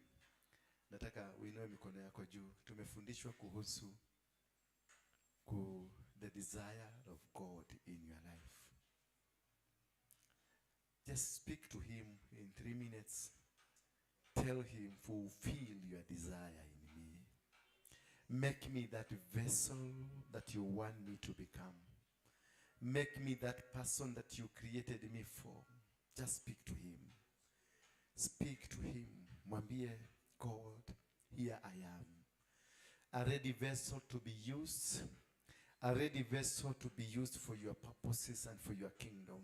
Nataka uinue mikono yako juu. Tumefundishwa kuhusu the desire of God in your life. Just speak to him in 3 minutes. Tell him, fulfill your desire in me. Make me that vessel that you want me to become. Make me that person that you created me for. Just speak to him. Speak to him. Mwambie, God, here I am. A ready vessel to be used. A ready vessel to be used for your purposes and for your kingdom.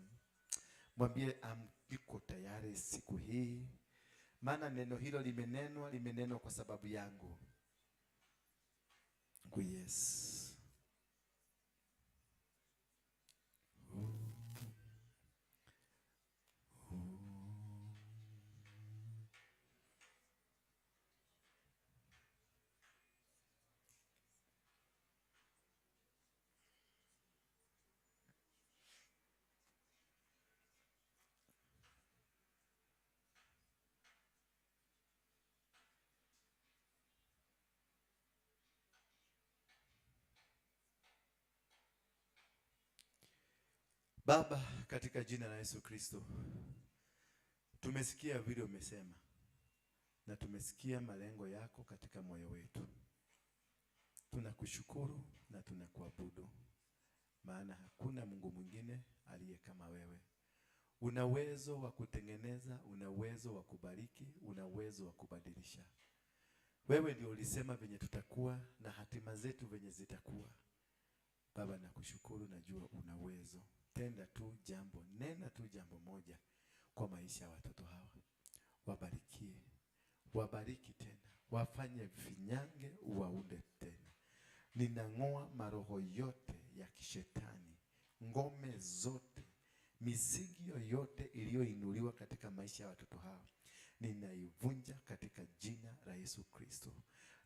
Mwambie, niko tayari siku hii. Maana neno hilo limenenwa, limenenwa kwa sababu yangu. Oh, yes. Baba, katika jina la Yesu Kristo, tumesikia vile umesema na tumesikia malengo yako katika moyo wetu. Tunakushukuru na tunakuabudu, maana hakuna Mungu mwingine aliye kama wewe. Una uwezo wa kutengeneza, una uwezo wa kubariki, una uwezo wa kubadilisha. Wewe ndio ulisema venye tutakuwa na hatima zetu venye zitakuwa. Baba, nakushukuru, najua una uwezo. Tenda tu jambo, nena tu jambo moja kwa maisha ya watoto hawa. Wabarikie, wabariki tena, wafanye vinyange, uwaunde tena. Ninang'oa maroho yote ya kishetani, ngome zote, misingi yoyote iliyoinuliwa katika maisha ya watoto hawa, ninaivunja katika jina la Yesu Kristo.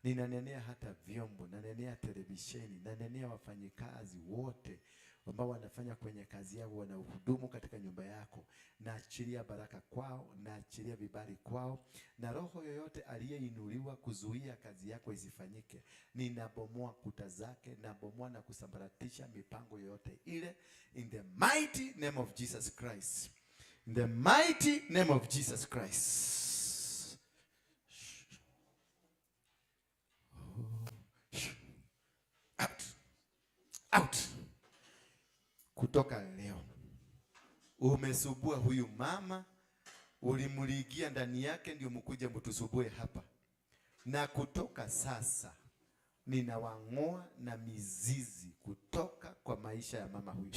Ninanenea hata vyombo, nanenea televisheni, nanenea wafanyikazi wote ambao wanafanya kwenye kazi yao, wanahudumu katika nyumba yako. Naachilia baraka kwao, naachilia vibali kwao, na roho yoyote aliyeinuliwa kuzuia kazi yako isifanyike, ninabomoa kuta zake, nabomoa na kusambaratisha mipango yoyote ile, in the mighty name of Jesus Christ. In the mighty name of Jesus Christ. Out. Out. Kutoka leo umesubua huyu mama, ulimuligia ndani yake ndio mkuje mtusubue hapa. Na kutoka sasa ninawang'oa na mizizi kutoka kwa maisha ya mama huyu.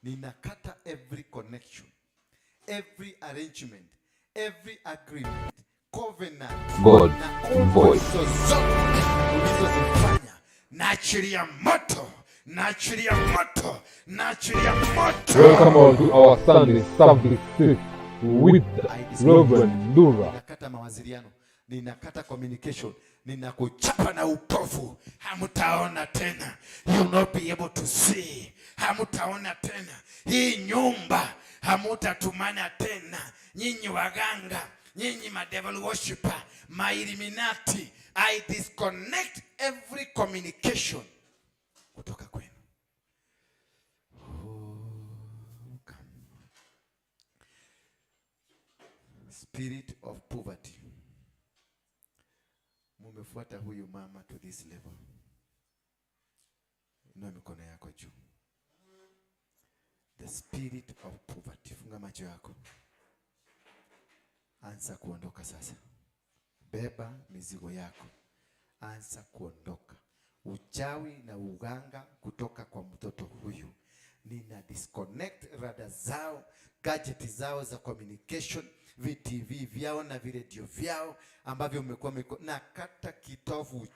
Ninakata every connection, every arrangement, every agreement, covenant, God na voice. hizo zote ulizozifanya. Naachilia moto, naachilia moto, naachilia moto. Welcome all to our Sunday service with Reverend Ndura. Ninakata mawasiliano, ninakata communication, ninakuchapa na upofu. Hamtaona tena, you will not be able to see. Hamtaona tena hii nyumba, hamutatumana tena. Nyinyi waganga, nyinyi ma devil worshipper, ma Illuminati, I disconnect every communication kutoka kwenu. Spirit of poverty. Mumefuata huyu mama to this level. Inua mikono yako juu. The spirit of poverty. Funga macho yako. Anza kuondoka sasa. Beba mizigo yako. Anza kuondoka. Uchawi na uganga kutoka kwa mtoto huyu. Nina disconnect rada zao, gadget zao za communication, VTV vyao na viredio vyao ambavyo mmekuwa na kata kitovu.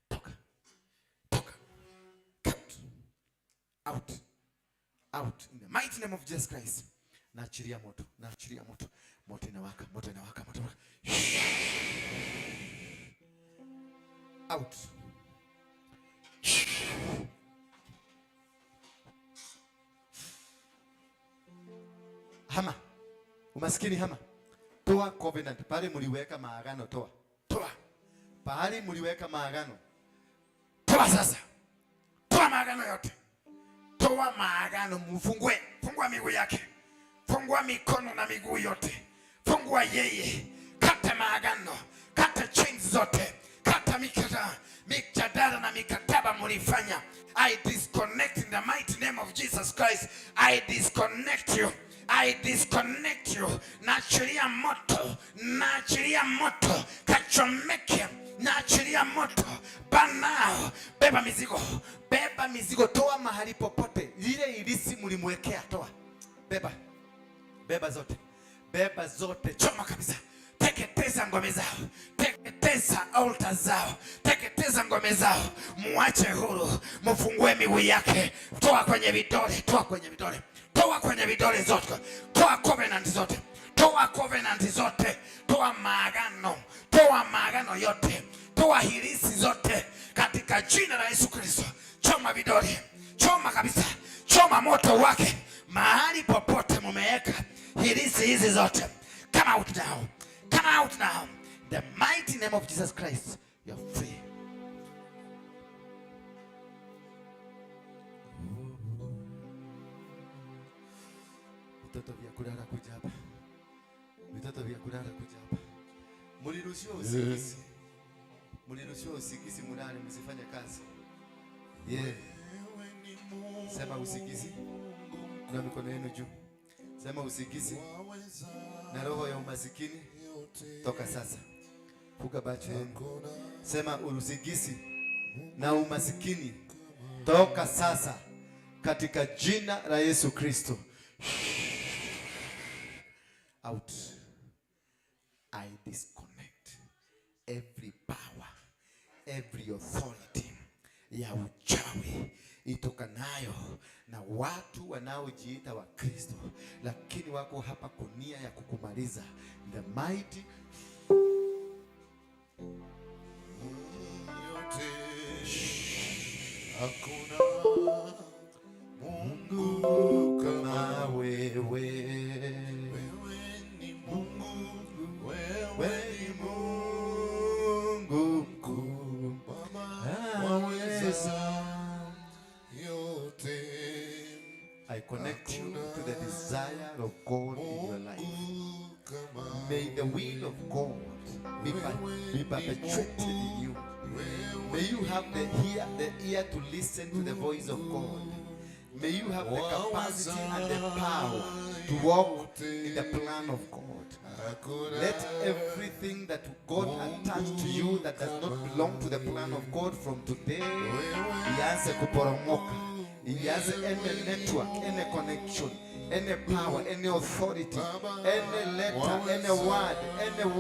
Toka. Toka. Out. Out. Out. In the mighty name of Jesus Christ. Naachilia moto, naachilia moto. Moto inawaka, moto inawaka, moto inawaka. Out. Hama. Umaskini hama. Toa covenant. Pale mliweka maagano toa. Toa. Pahali mliweka maagano. Toa sasa. Toa maagano yote. Toa maagano, mfungue. Fungua miguu yake. Fungua mikono na miguu yote. Fungua yeye. Kata maagano. Kata chains zote. Kata mikataba na mikataba mlifanya. I disconnect in the mighty name of Jesus Christ. I disconnect you. I disconnect you. Naachilia moto. Naachilia moto. Kachomeke. Naachilia moto. Banao. Beba mizigo. Beba mizigo. Toa mahali popote. Ile ilisi mlimwekea toa. Beba. Beba zote. Beba zote. Choma kabisa. Teketeza ngome zao. Teketeza altar zao. Teketeza ngome zao. Muache huru. Mfungue miguu yake. Toa kwenye vidole. Toa kwenye vidole. Toa kwenye vidole zote. Toa covenant zote. Toa covenant zote. Toa maagano. Toa maagano yote. Toa hirisi zote katika jina la Yesu Kristo. Choma vidole. Choma kabisa. Choma moto wake. Mahali popote mumeweka hirisi hizi zote. Come out now. Come out now. The mighty name of Jesus Christ, you are free. Vitoto vya kulala kuja hapa. Vitoto vya kulala kuja hapa. Mlirushiwa usingizi. Mlirushiwa usingizi, mulale, msifanye kazi. Yeah. Sema usingizi. Na mikono yenu juu. Sema usingizi. Na roho ya umasikini toka sasa. Fuga macho yenu. Sema usingizi na umasikini toka sasa katika jina la Yesu Kristo. Out. I disconnect every power, every authority ya uchawi itokanayo na watu wanaojiita wa Kristo, lakini wako hapa kwa nia ya kukumaliza. The mighty yote. Hakuna Mungu kama wewe. Wewe ni Mungu, wewe ni Mungu mkuu, Baba waweza yote. I connect you to the desire of God in your life. Mungu kama May the will of God be perpetuated in you. May you have the ear to listen to the voice of God. May you have the capacity and the power to walk in the plan of God. Let everything that God attached to you that does not belong to the plan of God from today ianze kuporomoka. Ianze any network, any connection, any power, any authority, any letter, any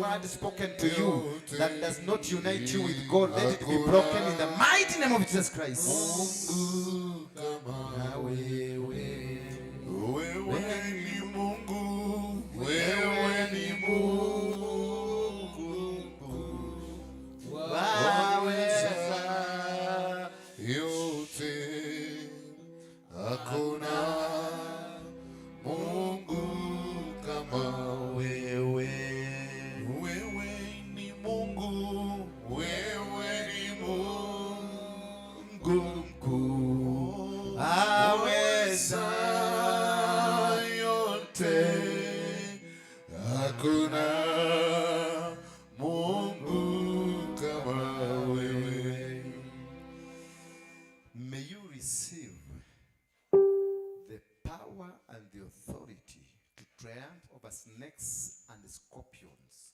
word spoken to you that does not unite you with God, let it be broken in the mighty name of Jesus Christ. Mungu kama Na wewe, wewe ni Mungu, wewe ni Mungu waweza yote. Hakuna Mungu kama wewe. Wewe ni Mungu, wewe ni Mungu mkuu, aweza Hakuna Mungu kama wewe. May you receive the power and the authority to triumph over snakes and scorpions.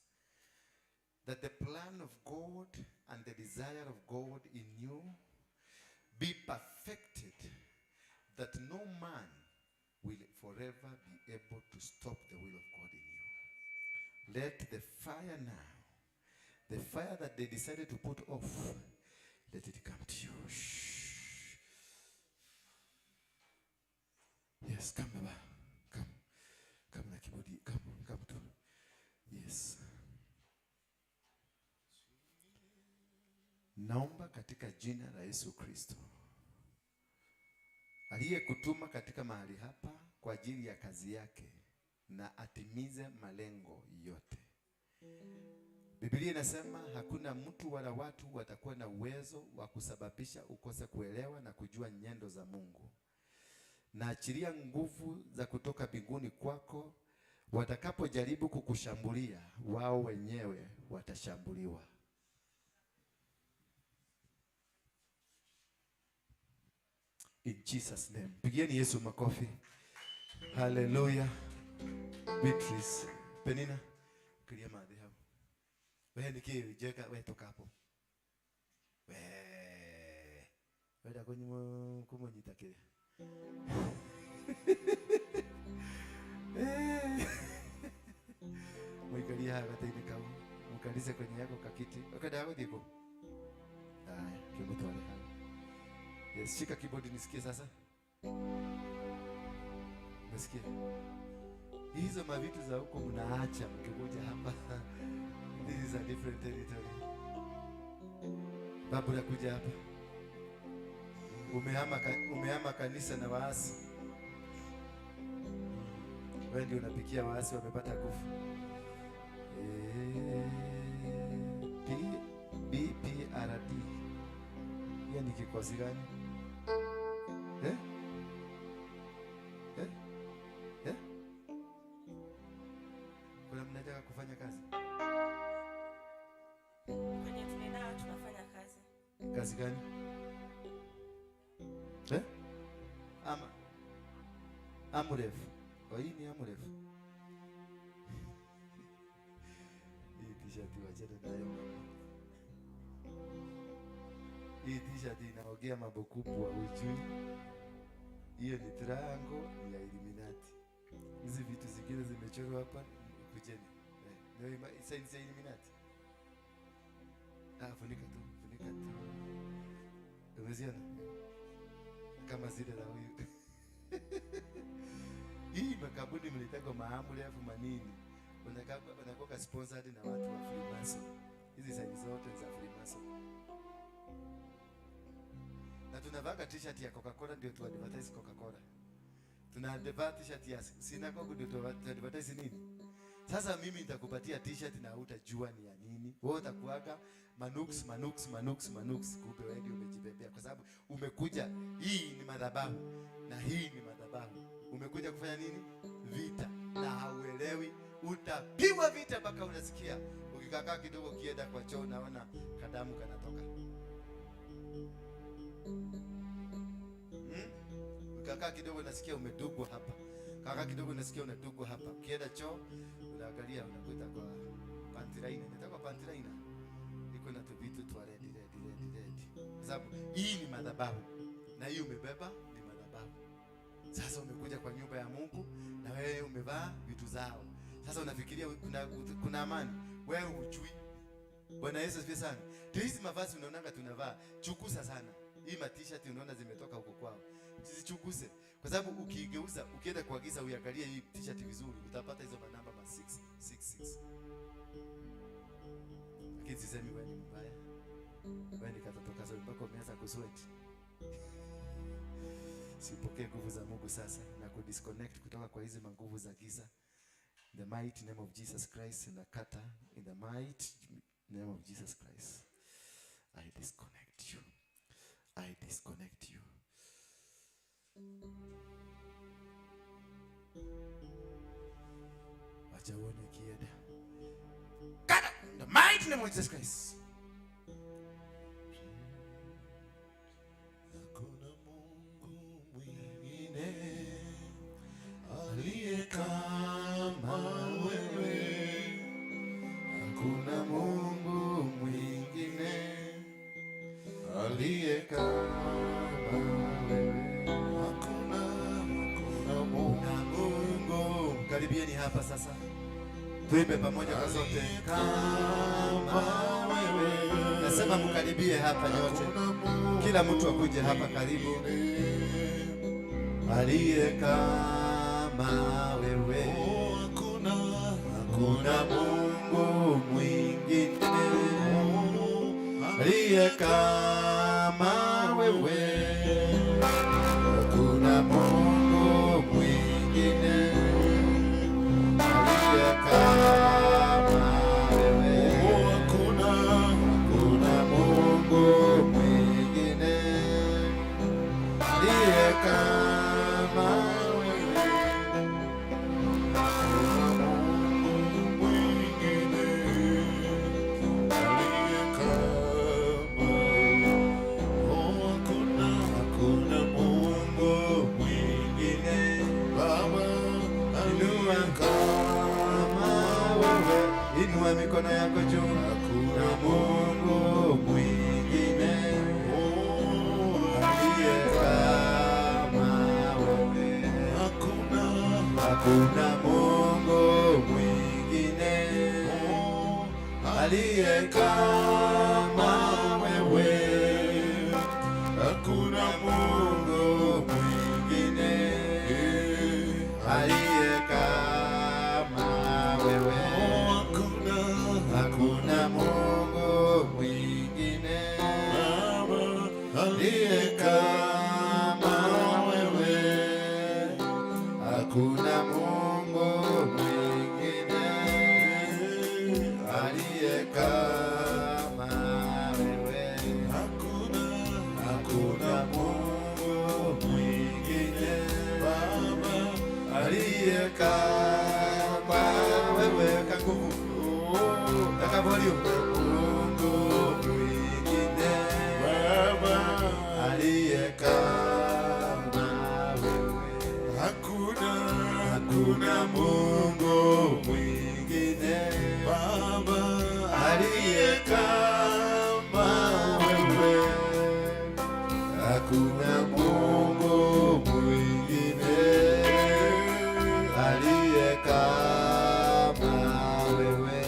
That the plan of God and the desire of God in you be perfected, that no man will forever be able to stop the will of God in you. Let the fire now, the fire that they decided to put off, let it come to you. Shh. Yes, come, Baba. Come. Come na kibodi. Come, come to. Yes. Naomba katika jina la Yesu Kristo, aliyekutuma katika mahali hapa kwa ajili ya kazi yake, na atimize malengo yote. Biblia inasema hakuna mtu wala watu watakuwa na uwezo wa kusababisha ukose kuelewa na kujua nyendo za Mungu. Na achilia nguvu za kutoka mbinguni kwako, watakapojaribu kukushambulia, wao wenyewe watashambuliwa. In Jesus name. Pigieni Yesu makofi. Hallelujah. Beatrice, Penina, kiria mathi hau. We niki jeka we toka hapo. We wenda kunyimo kumunyita kiria. Mwikalie haha gataini kau. Mukalize kwenye yako kakiti. Ukenda guthii ku? Haya, kimutware hau. Yes, shika keyboard nisikie sasa. Nisikie. Hizo mavitu za huko mnaacha mkikuja hapa. This is a different territory. Babu nakuja hapa. Umehama kanisa na waasi. Wewe ndio unapikia waasi wamepata nguvu. P B P R D. Hiyo ni kikosi gani? Eh? Eh? Eh? Kuna mnataka kufanya kazi? Kwenye tunaenda tunafanya kazi. Kazi gani? Eh? Ama Amref. Oh, hii ni Amref. Hii t-shirt wachana nayo. Hii t-shirt inaongea mambo kubwa hujui. Hiyo ni triangle ya Illuminati. Hizi vitu zingine zimechorwa hapa kujeni. Ndio signs ya Illuminati. Ah, funika tu, funika tu. Umeziona? Kama zile za huyu. Hii makabuni mlitaka maamuri afu manini. Wanakuwa sponsored na watu wa Freemason. Hizi signs zote za Freemason. Na tunavaa t-shirt ya Coca-Cola ndio tu advertise Coca-Cola. Tunavaa t-shirt ya synagogue ndio tu advertise nini? Sasa mimi nitakupatia t-shirt na hutajua ni ya nini. Wewe utakuaga manux manux manux manux, kumbe wewe ndio umejibebea kwa sababu umekuja. Hii ni madhabahu na hii ni madhabahu. Umekuja kufanya nini? Vita. Na hauelewi, utapigwa vita mpaka unasikia. Ukikaa kidogo kienda kwa choo unaona kadamu kanatoka. Ukikaa kidogo unasikia umedugwa hapa. Kaka kidogo unasikia unadugwa hapa. Ukienda choo unaangalia unakuta kwa panty liner. Nataka panty liner. Iko na vitu tu red red red red. Kwa sababu hii ni madhabahu na hii umebeba ni madhabahu. Sasa umekuja kwa nyumba ya Mungu na wewe umevaa vitu zao. Sasa unafikiria kuna amani. Wewe hujui. Bwana Yesu asifiwe sana. Ndio hizi mavazi unaonanga tunavaa, chukusa sana. Hii ma t-shirt unaona zimetoka huko kwao. Usichukuse. Kwa sababu ukiigeuza, ukienda kuagiza uiangalie hii t-shirt vizuri, utapata hizo manamba ma 666. Lakini sisemi wewe ni mbaya. Wewe ni katoto kazo mpaka umeanza kusweat. Sipokee nguvu za Mungu sasa na kudisconnect kutoka kwa hizi nguvu za giza. In the mighty name of Jesus Christ, nakata in the mighty name of Jesus Christ. I disconnect you. I disconnect you. Wacha uone ikienda. Get out in the mighty name of Jesus Christ. Hakuna Mungu mwingine aliye kama wewe. Hakuna Mungu mwingine aliye kama wewe. Hakuna, hakuna Mungu Na Mungu, karibieni hapa sasa, tuimbe pamoja kwa sote. Kama wewe. Nasema mkaribie hapa nyote, Hakuna Mungu kila mtu akuje hapa karibu. mwingine. Aliye kama wewe, Oh, hakuna, hakuna Mungu mwingine aliye kama wewe, hakuna Mungu mwingine aliye kama wewe. Oh, hakuna, Hakuna Mungu mwingine aliye kama wewe. Mungu mwingine aliye kama Oh, hakuna, hakuna Mungu mwingine Baba Inua aliye kama wewe, inua mikono yako juu. Hakuna Mungu mwingine aliye kama wewe. Hakuna, Hakuna Mungu mwingine aliye kama wewe. Hakuna Mungu mwingine aliye kama wewe. Hakuna, Hakuna Mungu mwingine Baba aliye kama wewe. Hakuna Mungu mwingine aliye kama wewe. Hakuna, Hakuna Mungu mwingine Baba aliye kama wewe. Ka nguvu, kaka volume. Mungu mwingine Baba aliye kama wewe. Hakuna, Hakuna Mungu mwingine Baba aliye kama wewe. Hakuna Mungu mwingine aliye kama wewe.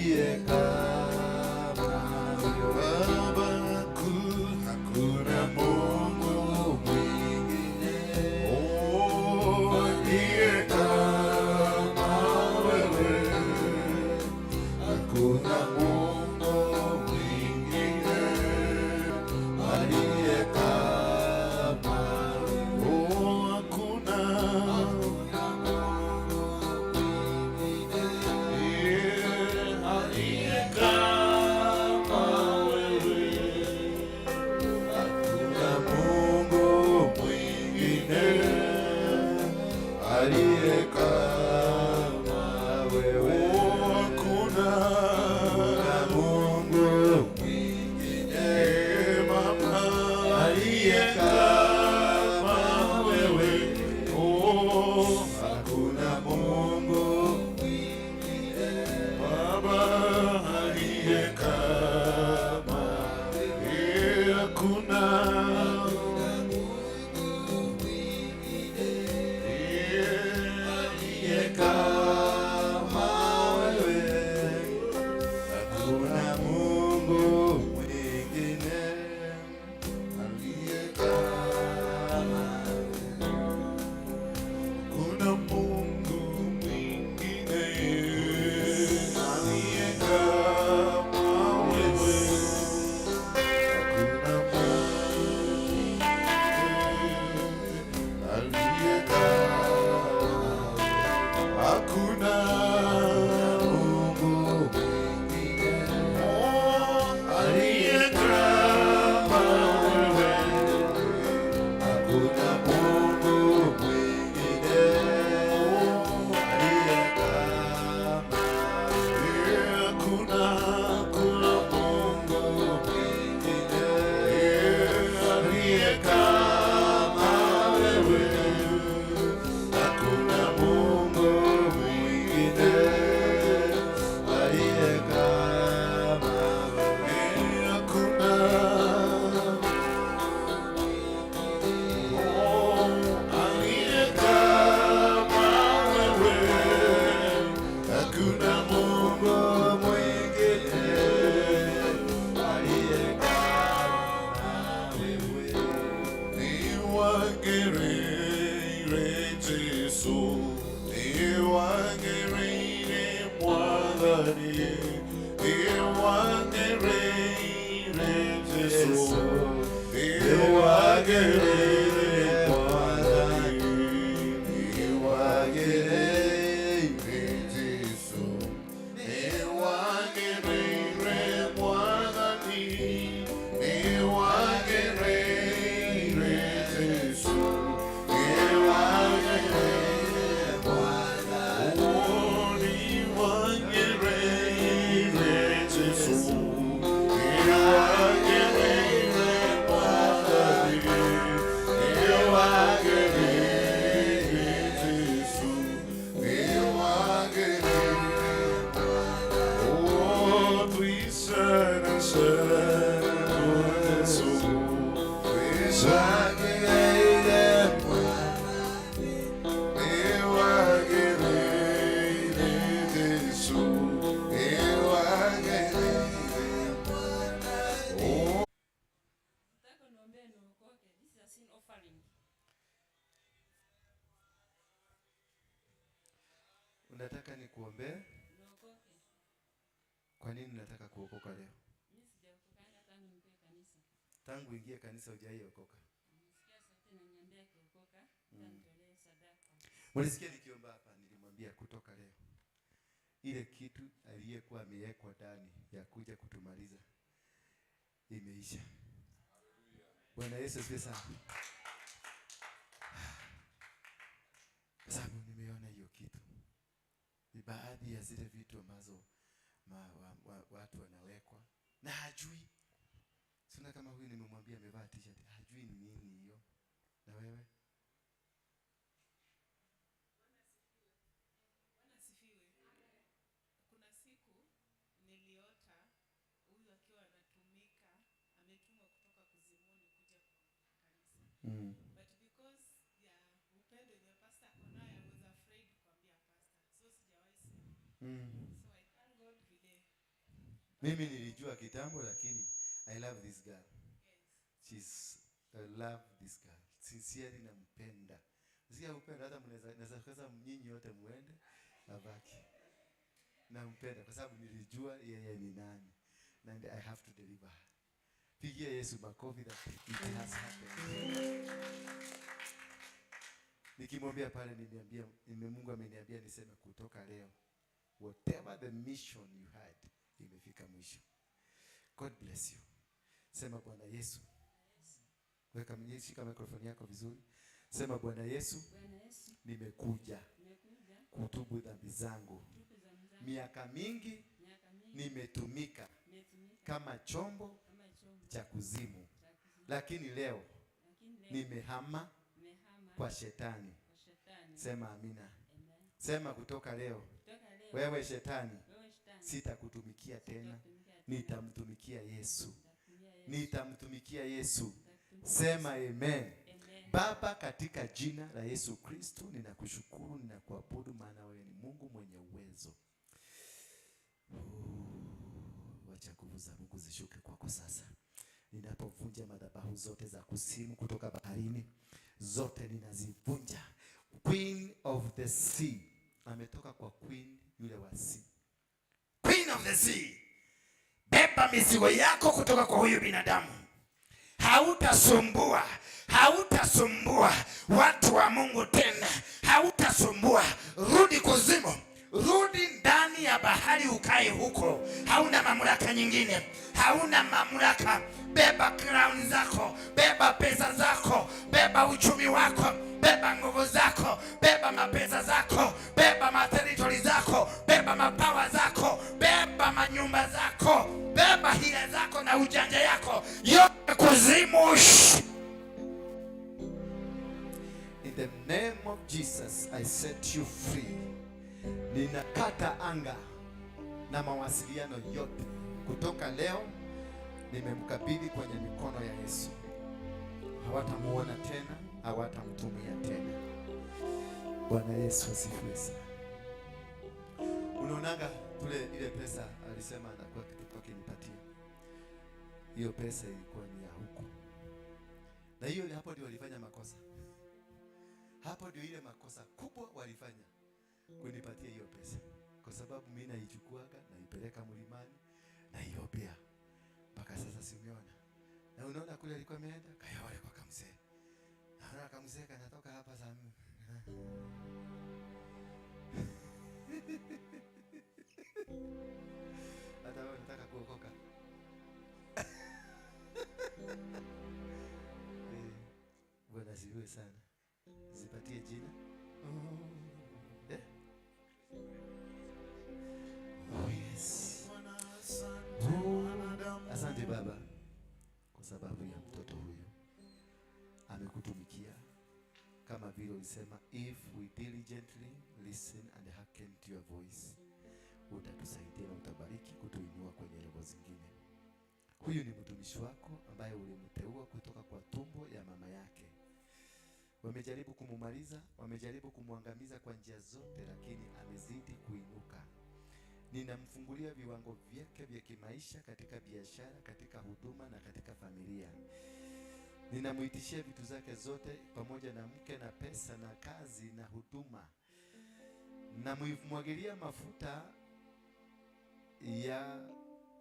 aliye kama Baba, hakuna Mungu mwingine aliye kama wewe, hakuna Mungu mwingine aliye kama wewe, hakuna aliye kama wewe, hakuna Mungu mwingine aliye kama wewe, hakuna Mungu mwingine Baba aliye kama wewe, hakuna Mungu mwingine Baba aliye kama wewe, hakuna aliye kama wewe, hakuna Mungu mwingine aliye kama kuna Mungu mwingine aliye kama wewe, hakuna Mungu aliye kama, hakuna Mungu mwingine aliye kama wewe, hakuna Mungu mwingine aliye kama wewe, hakuna Mungu mwingine aliye kama wewe, hakuna Mungu mwingine aliye kama wewe, hakuna aliye kama wewe, hakuna Mungu mwingine aliye kama wewe. Niwagerere Jesu, niwagerere Mwathani, niwagerere Jesu, niwagerere Mwathani, niwagerere Jesu, niwagerere Mwathani, niwagerere Jesu, niwagerere Mwathani, oh, niwagerere Jesu, niwagerere Mwathani, niwagerere Jesu, niwagerere. Oh, twisana Jesu, twisagerere niwagerere Jesu, niwagerere. Oh. Nataka niombee niokoke. This is a sin offering. Unataka nikuombee? Niokoke. Kwa nini unataka kuokoka leo? Mimi sijaokokanga tangu niingie kanisa. Tangu uingie kanisa hujaiokoka. Nisikia sauti inaniambia kuokoka, nitolee sadaka. Mlisikia nikiomba hapa, nilimwambia kutoka leo ile kitu aliyekuwa amewekwa ndani ya kuja kutumaliza imeisha. Bwana Yesu asifiwe sana. Kwa sababu nimeona hiyo kitu ni baadhi ya zile vitu ambazo watu wanawekwa na hajui. Sina kama huyu nimemwambia amevaa t-shirt, hajui ni nini hiyo. Na wewe? Bwana asifiwe. Kuna siku niliota huyu akiwa anatumika, ametumwa kutoka kuzimuni kuja kanisa. But because ya upendo yenye pastor ako nayo, I was afraid kuambia pastor. So sijawahi sema. So I thank God vile Mimi nilijua kitambo, lakini I love this girl. She's I love this girl. Sincerely nampenda. Sikia upendo, hata mnaweza kosa nyinyi wote muende abaki. Nampenda kwa sababu nilijua yeye ni nani. And I have to deliver her. Pigia Yesu makofi that it has happened. Nikimwambia pale niliambia, Mungu ameniambia niseme kutoka leo, whatever the mission you had imefika mwisho. God bless you. Sema Bwana Yesu. Weka shika microphone yako vizuri. Sema Bwana Yesu, nimekuja kutubu dhambi zangu. Miaka mingi nimetumika kama chombo cha kuzimu, lakini leo nimehama kwa shetani. Sema amina. Sema kutoka leo, wewe shetani, sitakutumikia tena, nitamtumikia Yesu. Nitamtumikia Yesu. Sema amen. Baba, katika jina la Yesu Kristo ninakushukuru, ninakuabudu, maana wewe ni Mungu mwenye uwezo. Wacha nguvu za Mungu zishuke kwako sasa. Ninapovunja madhabahu zote za kuzimu kutoka baharini, zote ninazivunja. Queen of the sea ametoka kwa queen yule wa sea. Queen of the sea, beba mizigo yako kutoka kwa huyu binadamu. Hautasumbua, hautasumbua watu wa Mungu tena, hautasumbua. Rudi kuzimu, rudi ndani ya bahari ukae huko. Hauna mamlaka nyingine, hauna mamlaka. Beba crown zako, beba pesa zako, beba uchumi wako, beba nguvu zako, beba mapesa zako, beba materitori zako, beba mapawa zako, beba manyumba zako, beba hila zako na ujanja yako yote kuzimu. In the name of Jesus, I set you free. Ninakata anga na mawasiliano yote. Kutoka leo nimemkabidhi kwenye mikono ya Yesu. Hawatamuona tena, hawatamtumia tena. Bwana Yesu asifiwe sana. Unaonaga tule ile pesa alisema anakuwa kitu akinipatia. Hiyo pesa ilikuwa ni ya huku. Na hiyo hapo ndio walifanya makosa. Hapo ndio ile makosa kubwa walifanya kunipatia hiyo pesa. Kwa sababu mimi naichukuaga, naipeleka mlimani, naiombea. Mpaka sasa si umeona. Na unaona kule alikuwa ameenda Kayole kwa kamzee. Naona kamzee kanatoka hapa saa nne. Hata wewe unataka kuokoka. Bwana asifiwe sana. Zipatie jina. Oh yes. Asante Baba kwa sababu ya mtoto huyu. Amekutumikia kama vile ulisema, if we diligently listen and hearken to your voice, utatusaidia na utabariki kutuinua kwenye level zingine. Huyu ni mtumishi wako ambaye ulimteua kutoka kwa tumbo ya mama yake. Wamejaribu kumumaliza, wamejaribu kumwangamiza kwa njia zote, lakini amezidi kuinuka. Ninamfungulia viwango vyake vya kimaisha katika biashara, katika huduma na katika familia. Ninamuitishia vitu zake zote pamoja na mke na pesa na kazi na huduma. Namwagilia mafuta ya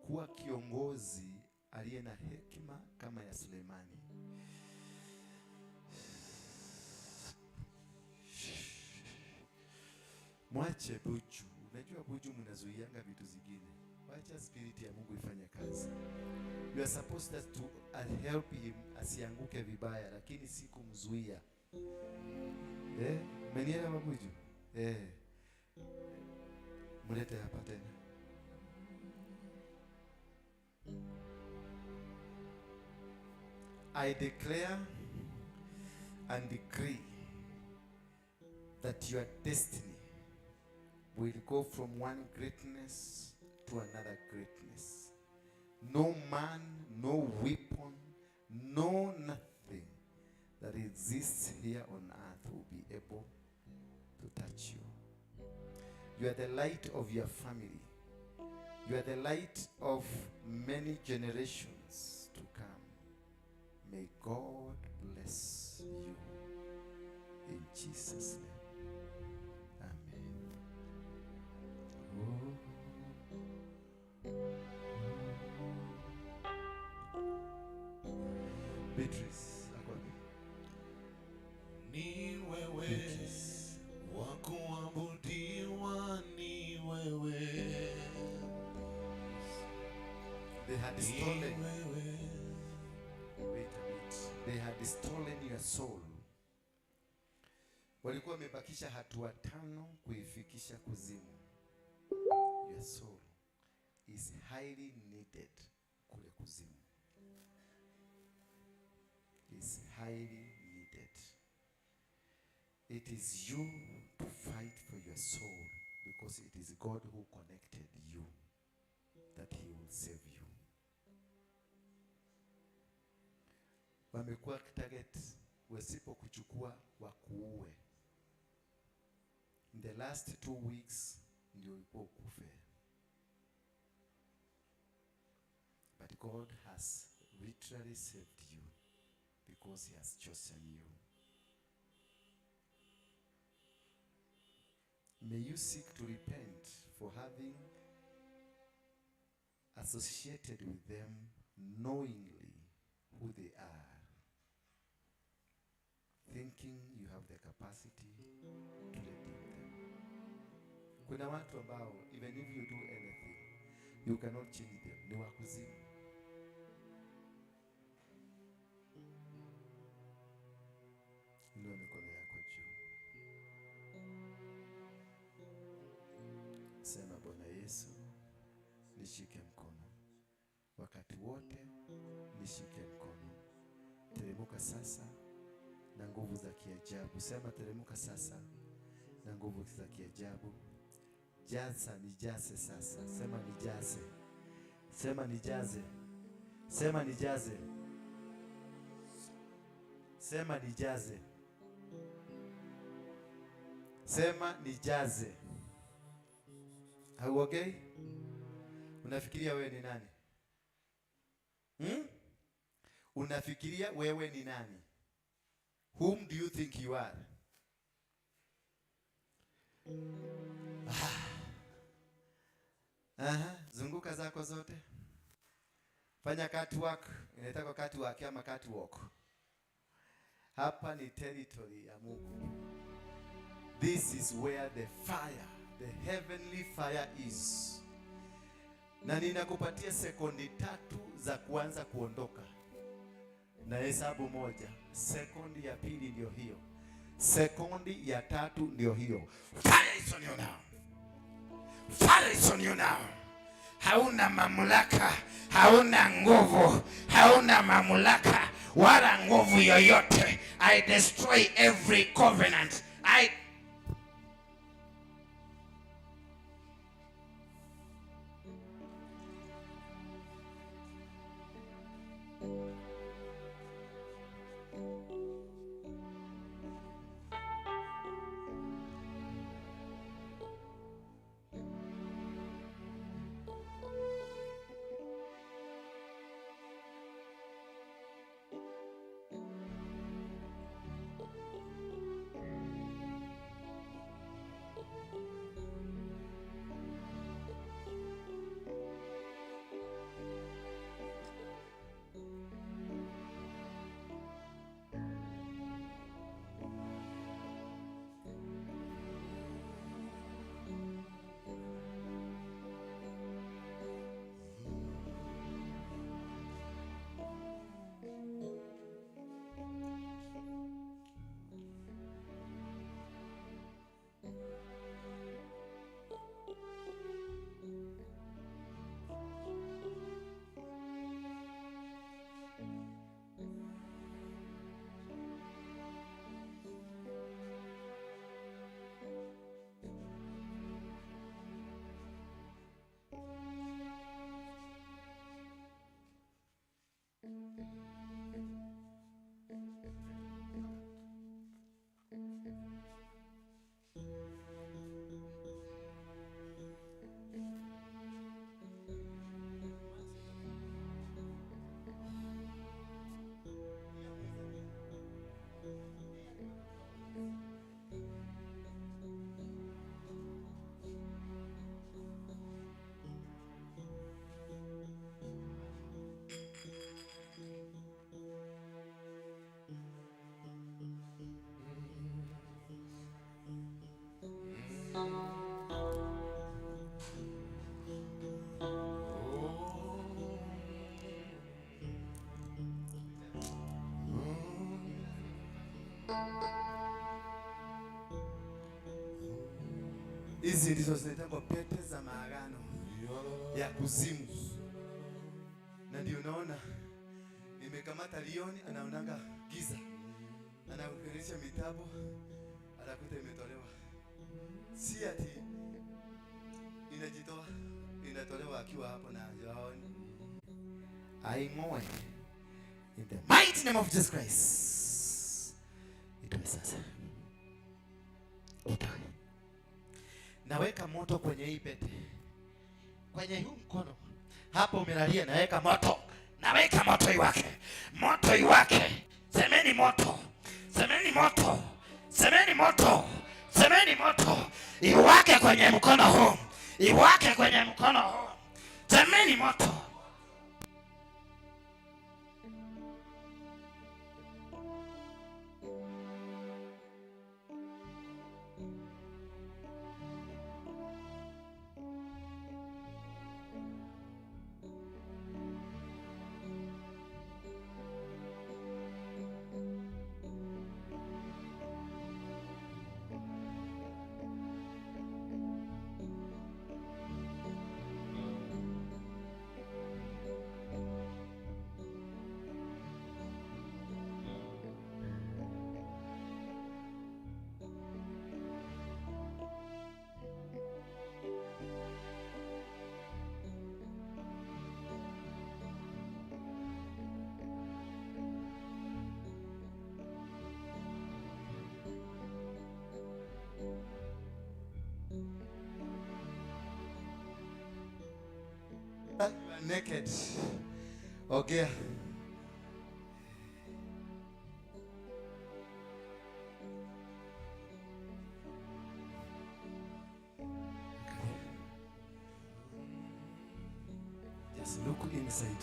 kuwa kiongozi aliye na hekima kama ya Sulemani. Mwache buju. Unajua buju mnazuianga vitu zingine. Wacha spirit ya Mungu ifanye kazi. You are supposed to help him asianguke vibaya, lakini si kumzuia. Mmenielewa buju? Mlete hapa tena. I declare and decree that your destiny will go from one greatness to another greatness. No man, no weapon, no nothing that exists here on earth will be able to touch you. You are the light of your family. You are the light of many generations to come. May God bless you. In Jesus' name. Amen. Oh. Beatrice, akwapi? Ni wewe wa kuabudiwa, ni wewe. They had stolen. Wait a minute. They had stolen your soul. Walikuwa wamebakisha hatua 5 kuifikisha kuzimu. Your soul is highly needed kule kuzimu. Is highly needed. It is you to fight for your soul, because it is God who connected you, that he will save you. Wamekuwa target, wasipokuchukua wakuue. In the last 2 weeks ndio ulikuwa ukufe. But God has literally saved you because he has chosen you. May you seek to repent for having associated with them knowingly who they are, thinking you have the capacity to redeem them. Kuna watu ambao even if you do anything, you cannot change them. Ni wakuzimu. Inua mikono yako juu. Sema, Bwana Yesu, nishike mkono. Wakati wote nishike mkono. Teremuka sasa na nguvu za kiajabu. Sema, teremuka sasa na nguvu za kiajabu. Jaza, nijaze sasa. Sema nijaze. Sema nijaze. Sema nijaze. Sema nijaze. Sema nijaze. Hauongei? Unafikiria wewe ni nani? Unafikiria wewe ni nani? Whom do you think you are? Aha, zunguka zako zote. Fanya catwalk, inaitwa catwalk ama catwalk. Hapa ni territory ya Mungu. This is where the fire, the heavenly fire is. Na ninakupatia sekundi 3 za kuanza kuondoka. Na hesabu 1. Sekundi ya pili ndio hiyo. Sekundi ya 3 ndio hiyo. Fire is on you now. Fire is on you now. Hauna mamlaka, hauna nguvu, hauna mamlaka wala nguvu yoyote. I destroy every covenant. I Hizi ndizo zinaitwa pete za maagano ya kuzimu. Na ndio unaona nimekamata Lioni, anaonanga giza, anaunganisha mitabu, anakuta imetolewa. Si ati inajitoa, inatolewa akiwa hapo na haoni. Aing'oe. In the mighty name of Jesus Christ. Itoe sasa. Itoe. Naweka moto kwenye hii pete. Kwenye huu mkono. Hapo umelalia, naweka moto. Naweka moto iwake. Moto iwake. Semeni moto. Semeni moto. Semeni moto. Semeni moto. Iwake kwenye mkono huu. Iwake kwenye mkono huu. Semeni moto. You are naked. Okay. Just look inside.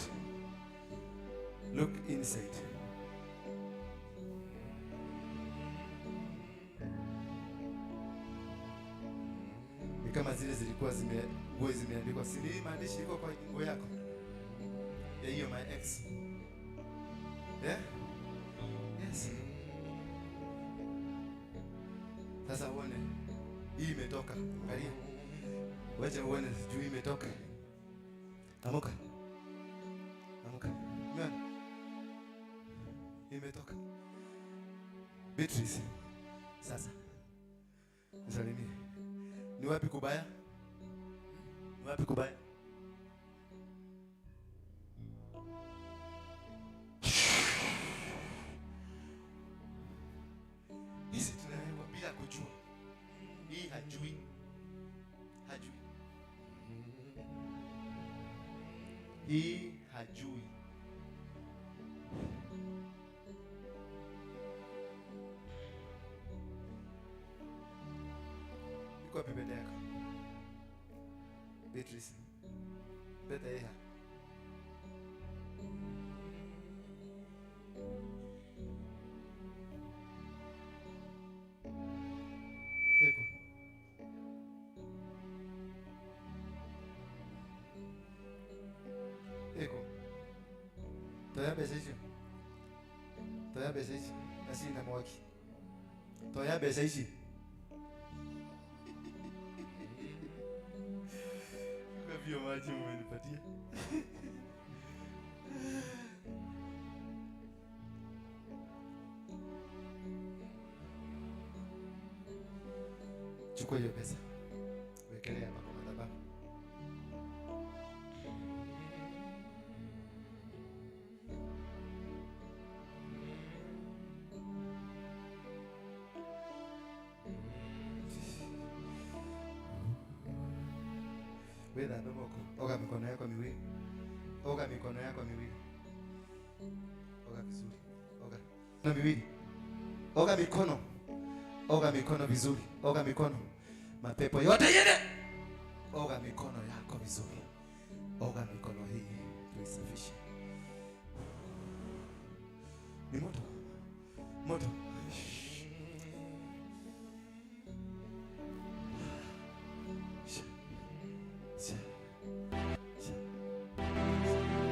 Look inside. Ni kama zile zilikuwa zime nguo zimeandikwa, si ni maandishi iko kwa nguo yako ya hiyo my ex. Yeah? Yes. Sasa uone hii imetoka, angalia. Wacha uone juu imetoka. Amuka. Amuka. Umeona? Imetoka. Beatrice. Sasa nisalimie. Ni wapi kubaya? Ni wapi kubaya? Hizi tunawekwa bila kujua. Hii hajui. Hajui. Hii hajui. Iko wapi pete yako? Beatrice. Pete hii. Iko. Iko. Toya pesa hizo. Toya pesa hizi. Asi na mwaki. Toya pesa hizi. Kwa maji umenipatia. Chukua hiyo pesa. Wekelea hapa kwa madhabahu. Wewe moko. Oga mikono yako miwili. Oga mikono yako miwili. Oga vizuri. Oga. Na miwili. Oga mikono. Oga mikono vizuri. Oga mikono. Mapepo yote yende. Oga mikono yako vizuri. Oga mikono hii tuisafishe. Ni moto. Moto.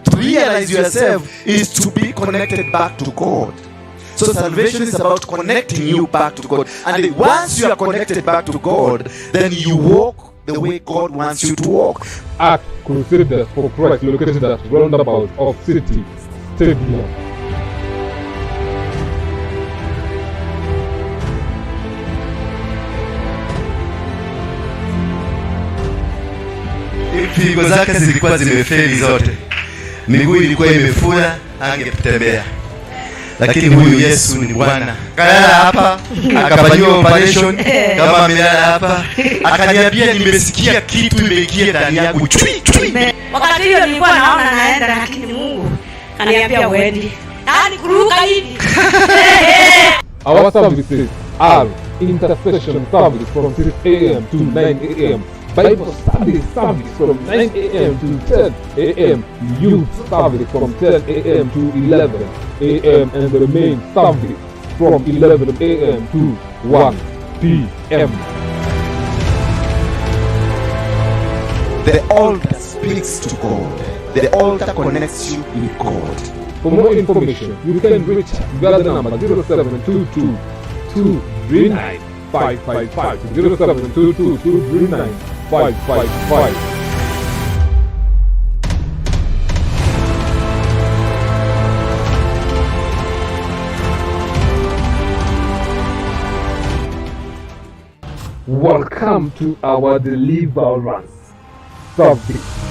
To realize yourself is to be connected back to God. So salvation is about connecting you back to God. And once you are connected back to God, then you walk the way God wants you to walk. At Crusaders for Christ, located at roundabout of City Stadium. Figo zake zilikuwa zimefeli zote, miguu ilikuwa imefura, angetembea. Lakini huyu Yesu ni Bwana. Kalala hapa, akafanyiwa operation kama amelala hapa, akaniambia nimesikia kitu imeingia ndani yangu chui chui. Wakati hiyo nilikuwa naona naenda, lakini Mungu kaniambia uendi. Yaani kuruka hivi. Our services are intercession service from 6 a.m. to 9 a.m., Bible study service from 9 a.m. to 10 a.m., youth service from 10 a.m. to 11 a.m., and the main service from 11 a.m. to 1 p.m. The altar speaks to God. The altar connects you with God. For more information, you can reach via the number 0722 239 555, 0722 239 555. Welcome to our deliverance service.